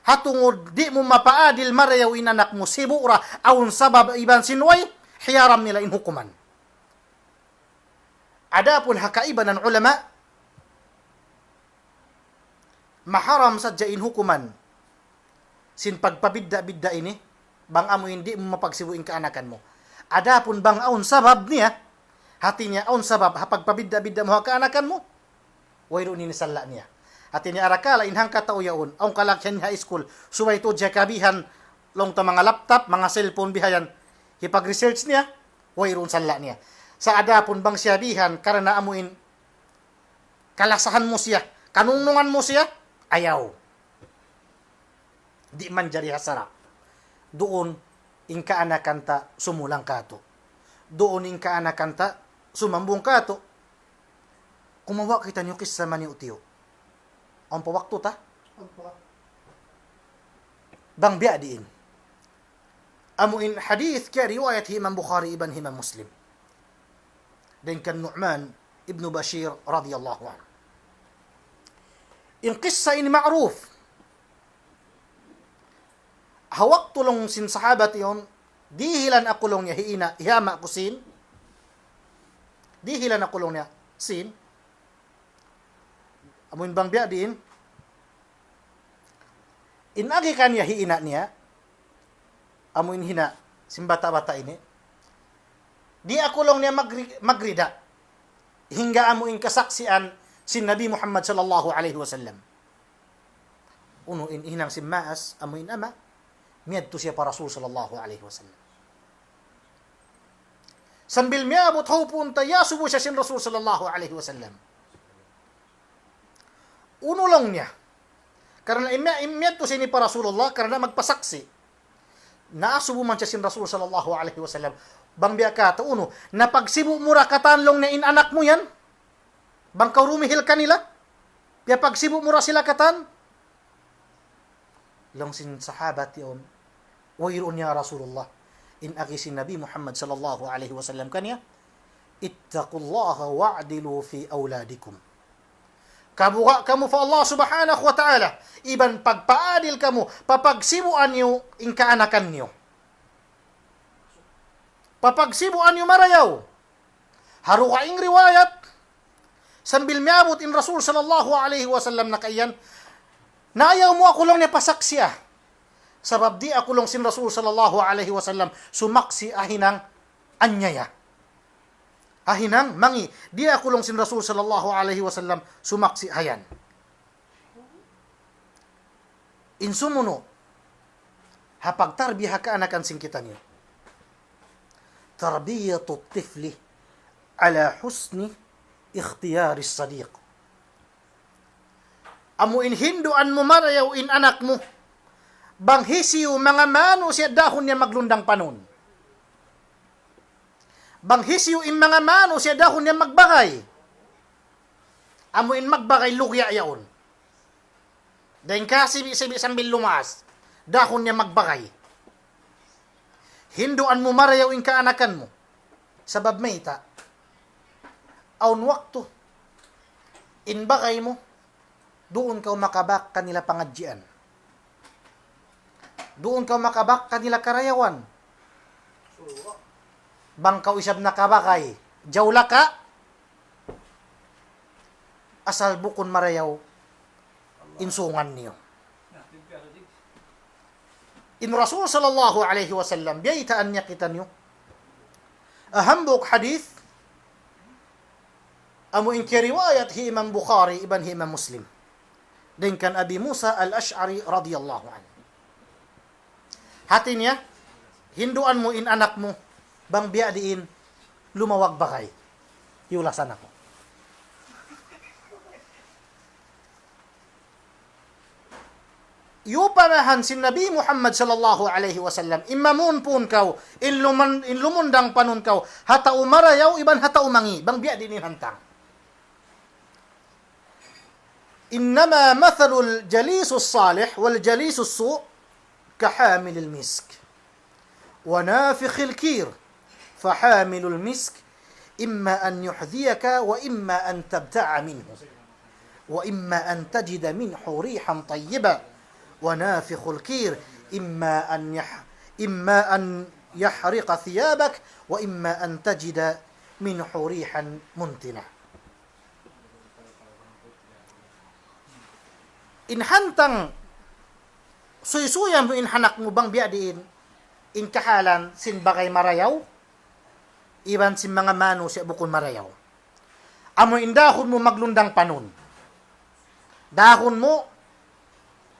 ha tungud di' mu mapaadil marayaw in anak mu sibu' ra, awn sabab iban sin way, hiyaram nila in hukuman. Adapun ha kaibanan ulama, maharam sadja in hukuman sin pagpabidda'-bidda' ini, bang amu in di' mu mapagsibu' in kaanakan mu. Adapun bang awn sabab niya, hati niya awn sabab ha pagpabidda'-bidda' mu ha kaanakan mu, wayruun ini salla' niya. Hati niya arakala' in hangkatau yaun, awn kalagihan ha iskul, subay tuud siya kabihan, laung ta manga laptop, manga cellphone bihayan, hipag-research niya, wayruun salla' niya. Sa' adapun bang siya bihan, karna' amu in kalasahan mu siya, kanungnungan mu siya, ayaw. Di' manjari ha sara'. Duun in kaanakan ta sumulang kātu'. Duun in kaanakan ta sumambung kātu'. Kumawa' kitaniyu kissa maniyu'-tiyu'. Awn pa waktu ta? Bang biya' diin. Amu in hadith kiyariwayat hi Imam Bukhari iban hi Imam Muslim. Dayn kan Nu'man ibn Bashir radiyallahu anhu. In kissa ini ma'ruf. Ha waktu laung sin sahabat yaun, Dihilan aku laung niya hi ina', hi ama' ku sin. Dihilan aku laung niya sin. Amu in bang biya' diin. In agi kaniya hi ina' niya. Amu in hina' sin bata'-bata' ini. Di' aku laung niya magri-, magrida. Hangga amu in kasaksian sin Nabi Muhammad sallallahu alayhi wasallam. Unu in hinang sin maas, amu in ama', miyadtu siya pa Rasul sallallahu alayhi wasallam. Sambil miyabut ha upuun ta, iyasubu siya sin Rasul sallallahu alayhi wasallam. Unu laung niya. Karna' in miya-, in miyadtu siya ini pa Rasulullah, karna' magpasaksi'. Naasubu man siya sin Rasul sallallahu alayhi wasallam. Bang biya' katu', unu, napagsibu' mu ra katan laung niya in anak mu yan? Bang kaw dumihil kanila? Piyapagsibu' mu ra sila katan? Laung sin sahabat yaun, "Wayruun ya Rasulullah." In agi sin Nabi Muhammad sallallahu alayhi wasallam kaniya, "اتقوا الله واعدلوا في أولادكم." Kabuga' kamu pa Allah subhanahu wa ta'ala, iban pagpaadil kamu, papagsibuan niyu in kaanakan niyu. Papagsibuan niyu marayaw. Ha dugaing riwayat, sambil miyabut in Rasul sallallahu alayhi wasallam nakaiyan, "Naayaw mu aku laung niya pasaksian. Sabab di' aku laung sin Rasul sallallahu alayhi wasallam sumaksi' ha hinang anyaya. Ha hinang mangi', di' aku laung sin Rasul sallallahu alayhi wasallam sumaksi' ha yan." In sumunu', ha pagtarbiya ha kaanakan sin kitaniyu. تربية الطفل على حسن اختيار الصديق. Amu in hinduan mu marayaw in anak mu. Bang hisiyu manga mānusiya' dahun niya maglundang panun. Bang hisiyu in manga mānusiya' dahun niya magbagay. Amu in magbagay lugya' yaun. Dayn kasibi'-sibi' sambil lumaas. Dahun niya magbagay. Hinduan mu marayaw in kaanakan mu. Sabab mayta'. Awn waktu. In bagay mu. Duun kaw makabak kanila pangadjian. Duun kaw makabak kanila karayawan. Bang kaw isab nakabagay, jawlaka, asal bukun marayaw in sungan niyu. In Rasul sallallahu alayhi wasallam, biyaytaan niya kitaniyu. Ha hambuuk hadith, amu in kiyariwayat hi Imam Bukhari iban hi Imam Muslim. Dayn kan Abi Musa al-Ash'ari radiyallahu anhu. Hati niya, hinduan mu in anak mu, bang biya' diin, lumawag bagay. Hiyulasan aku. Iyupamahan sin Nabi Muhammad sallallahu alayhi wasallam, in mamunpun kaw, in luman-, in lumundang panun kaw, ha tau marayaw, iban ha tau mangi', bang biya' diin in hantang. إنما مثل الجليس الصالح والجليس السوء كحامل المسك ونافخ الكير، فحامل المسك إما أن يحذيك وإما أن تبتاع منه، وإما أن تجد منه ريحا طيبة، ونافخ الكير إما أن يح-، إما أن يحرق ثيابك، وإما أن تجد منه ريحا منتنة. In hantang suysuyan mu in anak mu bang biya' diin in kahalan sin bagay marayaw, iban sin manga manusiya' bukun marayaw. Amu in dahun mu maglundang panun. Dahun mu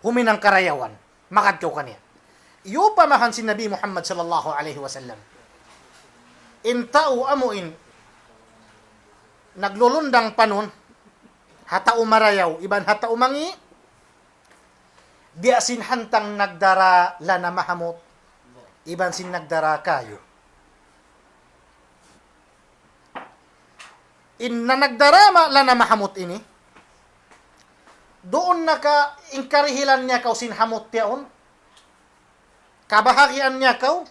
huminang karayawan. Magad kaw kaniya. Iyupamahan sin Nabi Muhammad sallallahu alayhi wasallam. In tau amu in naglulundang panun, ha tau marayaw, iban ha tau mangi', biya' sin hantang nagdara lana mahamut, iban sin nagdara kayu. In na nagdara ma-, lana mahamut ini, duun na ka in karihilan niya kaw sin hamut yaun, kabahagian niya kaw,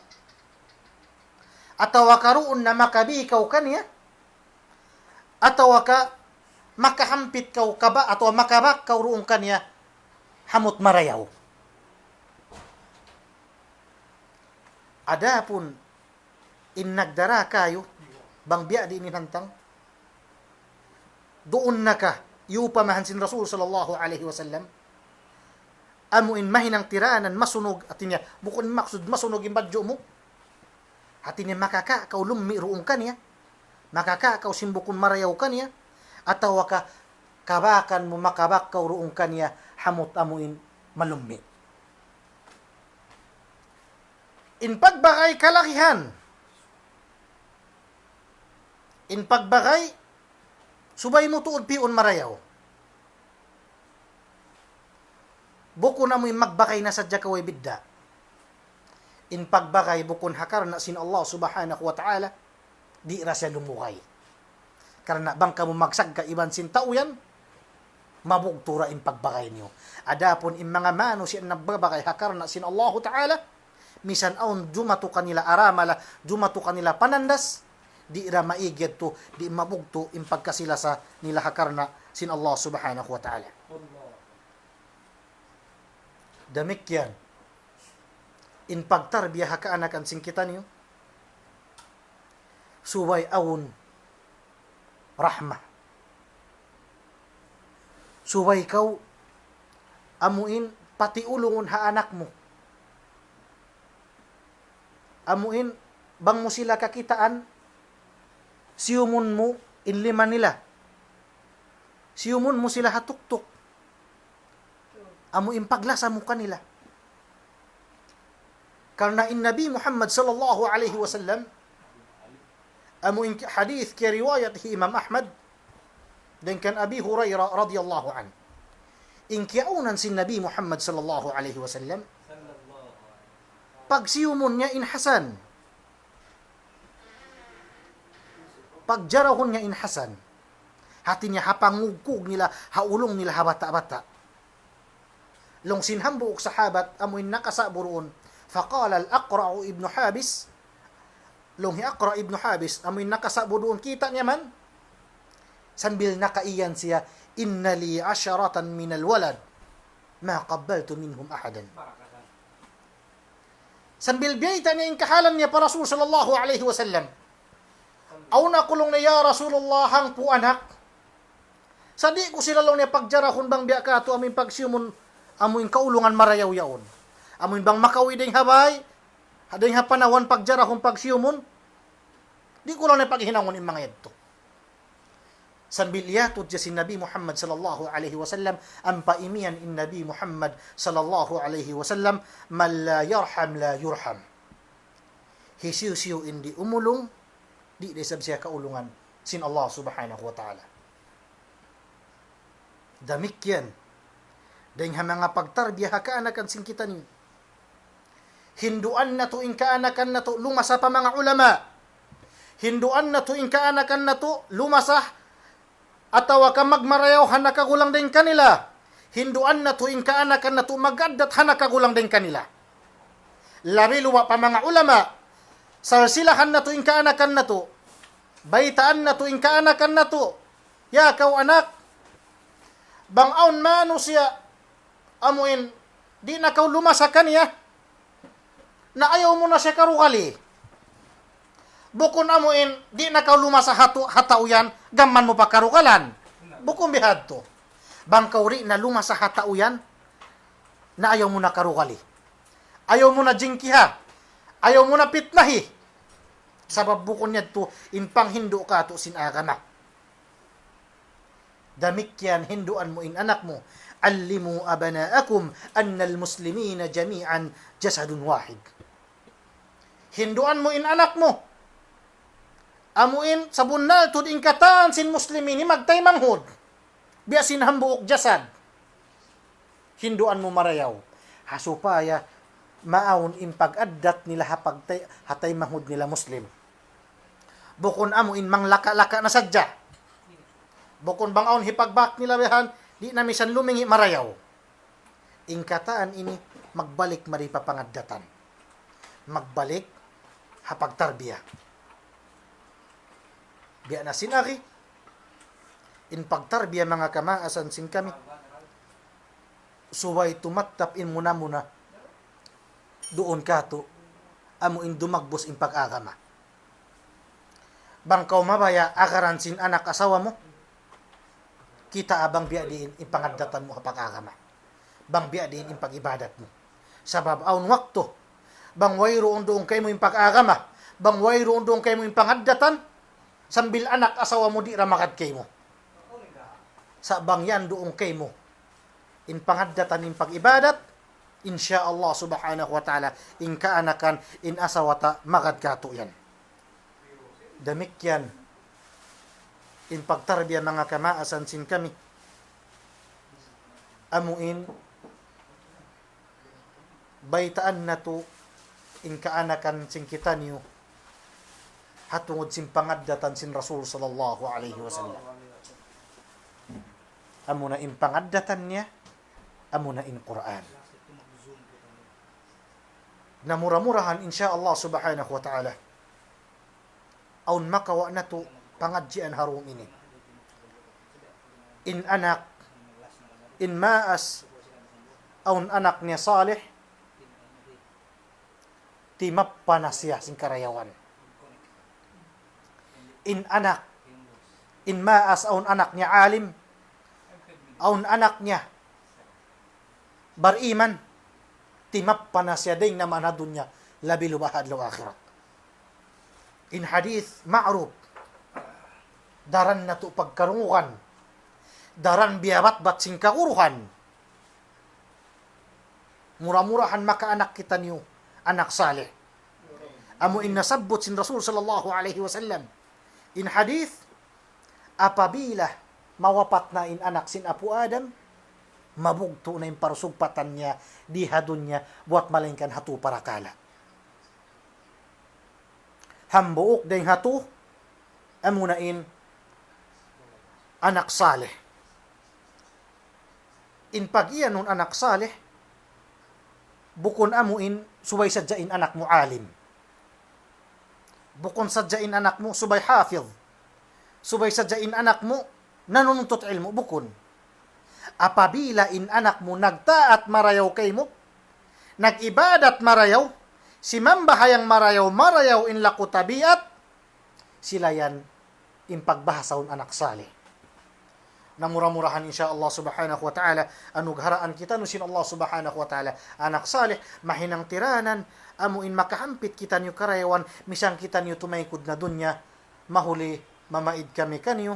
atawa ka duun na makabi kaw kaniya, atawa ka makahampit kaw kaba-, atawa makabak kaw duun kaniya, hamut marayaw. Adapun in nagdara kayu, bang biya' diin in hantang, duun na ka, iyupamahan sin Rasul sallallahu alayhi wasallam, amu in mahinang tiranan masunug, hati niya, bukun maksud masunug in badju' mu. Hati niya makaka' kaw lummi' duun kaniya, makaka' kaw sin bukun marayaw kaniya, atawa ka kabakan mu makabak kaw duun kaniya, hamut amu in malummi'. In pagbagay kalagihan. In pagbagay, subay mu tuud pi'un marayaw. Bukun amu in magbagay na sadja kaw way bidda'. In pagbagay bukun ha karna' sin Allah Subhanahu wa Ta'ala, di' da siya lumugay. Karna' bang kamu magsagga' iban sin tau yan, mabugtu' da in pagbagay niyu. Adapun in manga manusiya' nagbabagay ha karna' sin Allahu Ta'ala, misan awn jumatu kanila aramala, jumatu kanila panandas, di' da maig yadtu, di' mabugtu' in pagkasi-lasa nila ha karna' sin Allah Subhanahu wa Ta'ala. Damikkiyan in pagtarbiya ha kaanakan sin kitaniyu, subay awn rahma. Subay kaw amu in patiulungun ha anak mu. Amu in bang mu sila kakitaan, siyumun mu in lima nila. Siyumun mu sila ha tuktuk. Amu in paglasa mu kanila. Karna' in Nabi Muhammad sallallahu alayhi wasallam, amu in ki-, hadith kiyariwayat hi Imam Ahmad, dayn kan Abi Hurairah radiyallahu anhu. In kiyaunan sin Nabi Muhammad sallallahu alayhi wasallam, pagsiyumun niya in Hasan. Pagjarahun niya in Hasan. Hati niya ha pangugkug nila, ha ulung nila, ha bata'-bata'. Laung sin hambuuk sahabat, amu in nakasa'bu duun. فقال الأقرع بن حابس. Laung hi Aqra' ibn Habis, amu in nakasa'bu duun, kita' niya man. Sambil nakaiyan siya, إن لي عشرة من الولد ما قبلت منهم أحدا. Sambil biyayta' niya in kahalan niya pa Rasul sallallahu alayhi wasallam. Awn aku laung niya, ya Rasulullah, hangpu' anak. Sa' di' ku sila laung niya pagjarahun bang biya' katu' amu in pagsiyumun, amu in kaulungan marayaw yaun. Amu in bang makawi dayng ha bay, dayng ha panawan pagjarahun pagsiyumun. Di' ku laung niya paghinangun in manga yadtu. Sambil iyatud siya sin Nabi Muhammad sallallahu alayhi wasallam, ampa imiyan in Nabi Muhammad sallallahu alayhi wasallam, من لا يرحم لا يرحم. Hisiyu-siyu in di' umulung, di' da isab siya kaulungan sin Allah Subhanahu wa Ta'ala. Damikkiyan, dayng ha manga pagtarbiya ha kaanakan sin kitaniyu. Hinduan natu' in kaanakan natu' lumasa pa manga ulama. Hinduan natu' in kaanakan natu' lumasa atawa ka magmarayaw ha nakagulang dayng kanila. Hinduan natu' in kaanakan natu' mag-addat ha nakagulang dayng kanila. Labi luba pa manga ulama, salsilahan natu' in kaanakan natu'. Baytaan natu' in kaanakan natu'. Ya kaw anak, bang awn manusiya' amu in, di' na kaw lumasa kaniya, na ayaw mu na siya karugali. Bukun amu in, di' na kaw lumasa ha tu-, ha tau yan, gam man mu pa karugalan. Bukun bihadtu. Bang kaw di' na lumasa ha tau yan, na ayaw mu na karugali. Ayaw mu na jingkiha. Ayaw mu na pitnahi. Sabab bukun yadtu in panghindu' katu' sin agama. Damikkiyan hinduan mu in anak mu. علموا أبناءكم أن المسلمين جميعا جسد واحد. Hinduan mu in anak mu. Amu in sabunnal tuud in katan sin muslimin ini magtaymanghud. Biya' sin hambuuk jasad. Hinduan mu marayaw. Ha supaya maawn in pag-addat nila ha pagtay-, ha taymanghud nila Muslim. Bukun amu in manglaka-laka na sadja. Bukun bang awn hipagbak nila bihan, di' na misan lumingi' marayaw. In katan ini magbalik mari pa pangaddatan. Magbalik ha pagtarbiya. Biya' na sin agi, in pagtarbiya manga kamaasan sin kami, subay tumattap in muna-muna duun katu', Amu in dumagbus in pag-agama. Bang kaw mabaya' agaran sin anak asawa mu, kitaa bang biya' diin in pangaddatan mu ha pag-agama. Bang biya' diin in pag-ibadat mu. Sabab awn waktu, bang wayruun duun kaymu in pag-agama, bang wayruun duun kaymu in pangaddatan, sambil anak asawa mu di' ra magad kaymu. Sa' bang yan duun kaymu in pangaddatan in pag-ibadat, insya Allah subhanahu wa ta'ala, in kaanakan, in asawa ta magad katu' yan. Damikkiyan in pagtarbiya manga kamaasan sin kami. Amu in baytaan natu' in kaanakan sin kitaniyu ha tungud sin pangaddatan sin Rasul sallallahu alayhi wasallam. Amuna in pangaddatan niya, amuna in Qur'an. Na mura-murahan, insya Allah subhanahu wa ta'ala, awn makawa' natu' pangadjian ha dum ini. In anak, in maas, awn anak niya salih, timappa na siya sin karayawan. In anak, in maas awn anak niya alim, awn anak niya bariman, timappa na siya dayn ha dunya, labi luba ha adlaw akhirat. In hadith ma'ruf, daran natu' pagkarungugan, daran biyabatbat sin kaguruhan. Mura-murahan makaanak kitaniyu anak salih. Amu in nasabbut sin Rasul sallallahu alayhi wasallam. In hadith, apabila mawapat na in anak sin Apu' Adam, mabugtu' na in parusugpatan niya di ha dunya buwat malaingkan hatu parakala'. Hambuuk dayn hatu, amuna in anak salih. In pag-iyanun anak salih, bukun amu in subay sadja in anak mu alim. Bukun sadja in anak mu subay hafiz. Subay sadja in anak mu nanuntut ilmu', bukun. Apabila in anak mu nagtaat marayaw kaymu, nag-ibadat marayaw, simambahayang marayaw, marayaw in laku tabiat, sila yan in pagbahasahun anak salih. Na mura-murahan, insya Allah subhanahu wa ta'ala, anugharaan kitaniyu sin Allah subhanahu wa ta'ala anak salih, mahinang tiranan, amu in makahampit kitaniyu karayawan, misan kitaniyu tumaykud na dunya, mahuli mamaid kami kaniyu,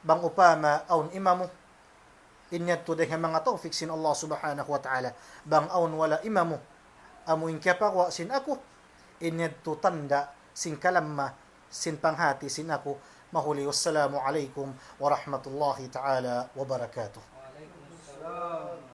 bang upama awn imamu, in yadtu dayn ha manga tawfik sin Allah subhanahu wa ta'ala. Bang awn wala' imamu, amu in kiyapaguwa' sin aku, in yadtu tanda' sin kalamma sin panghati sin aku, mahuli. Wassalamu alaykum warahmatullahi ta'ala wabarakatuh.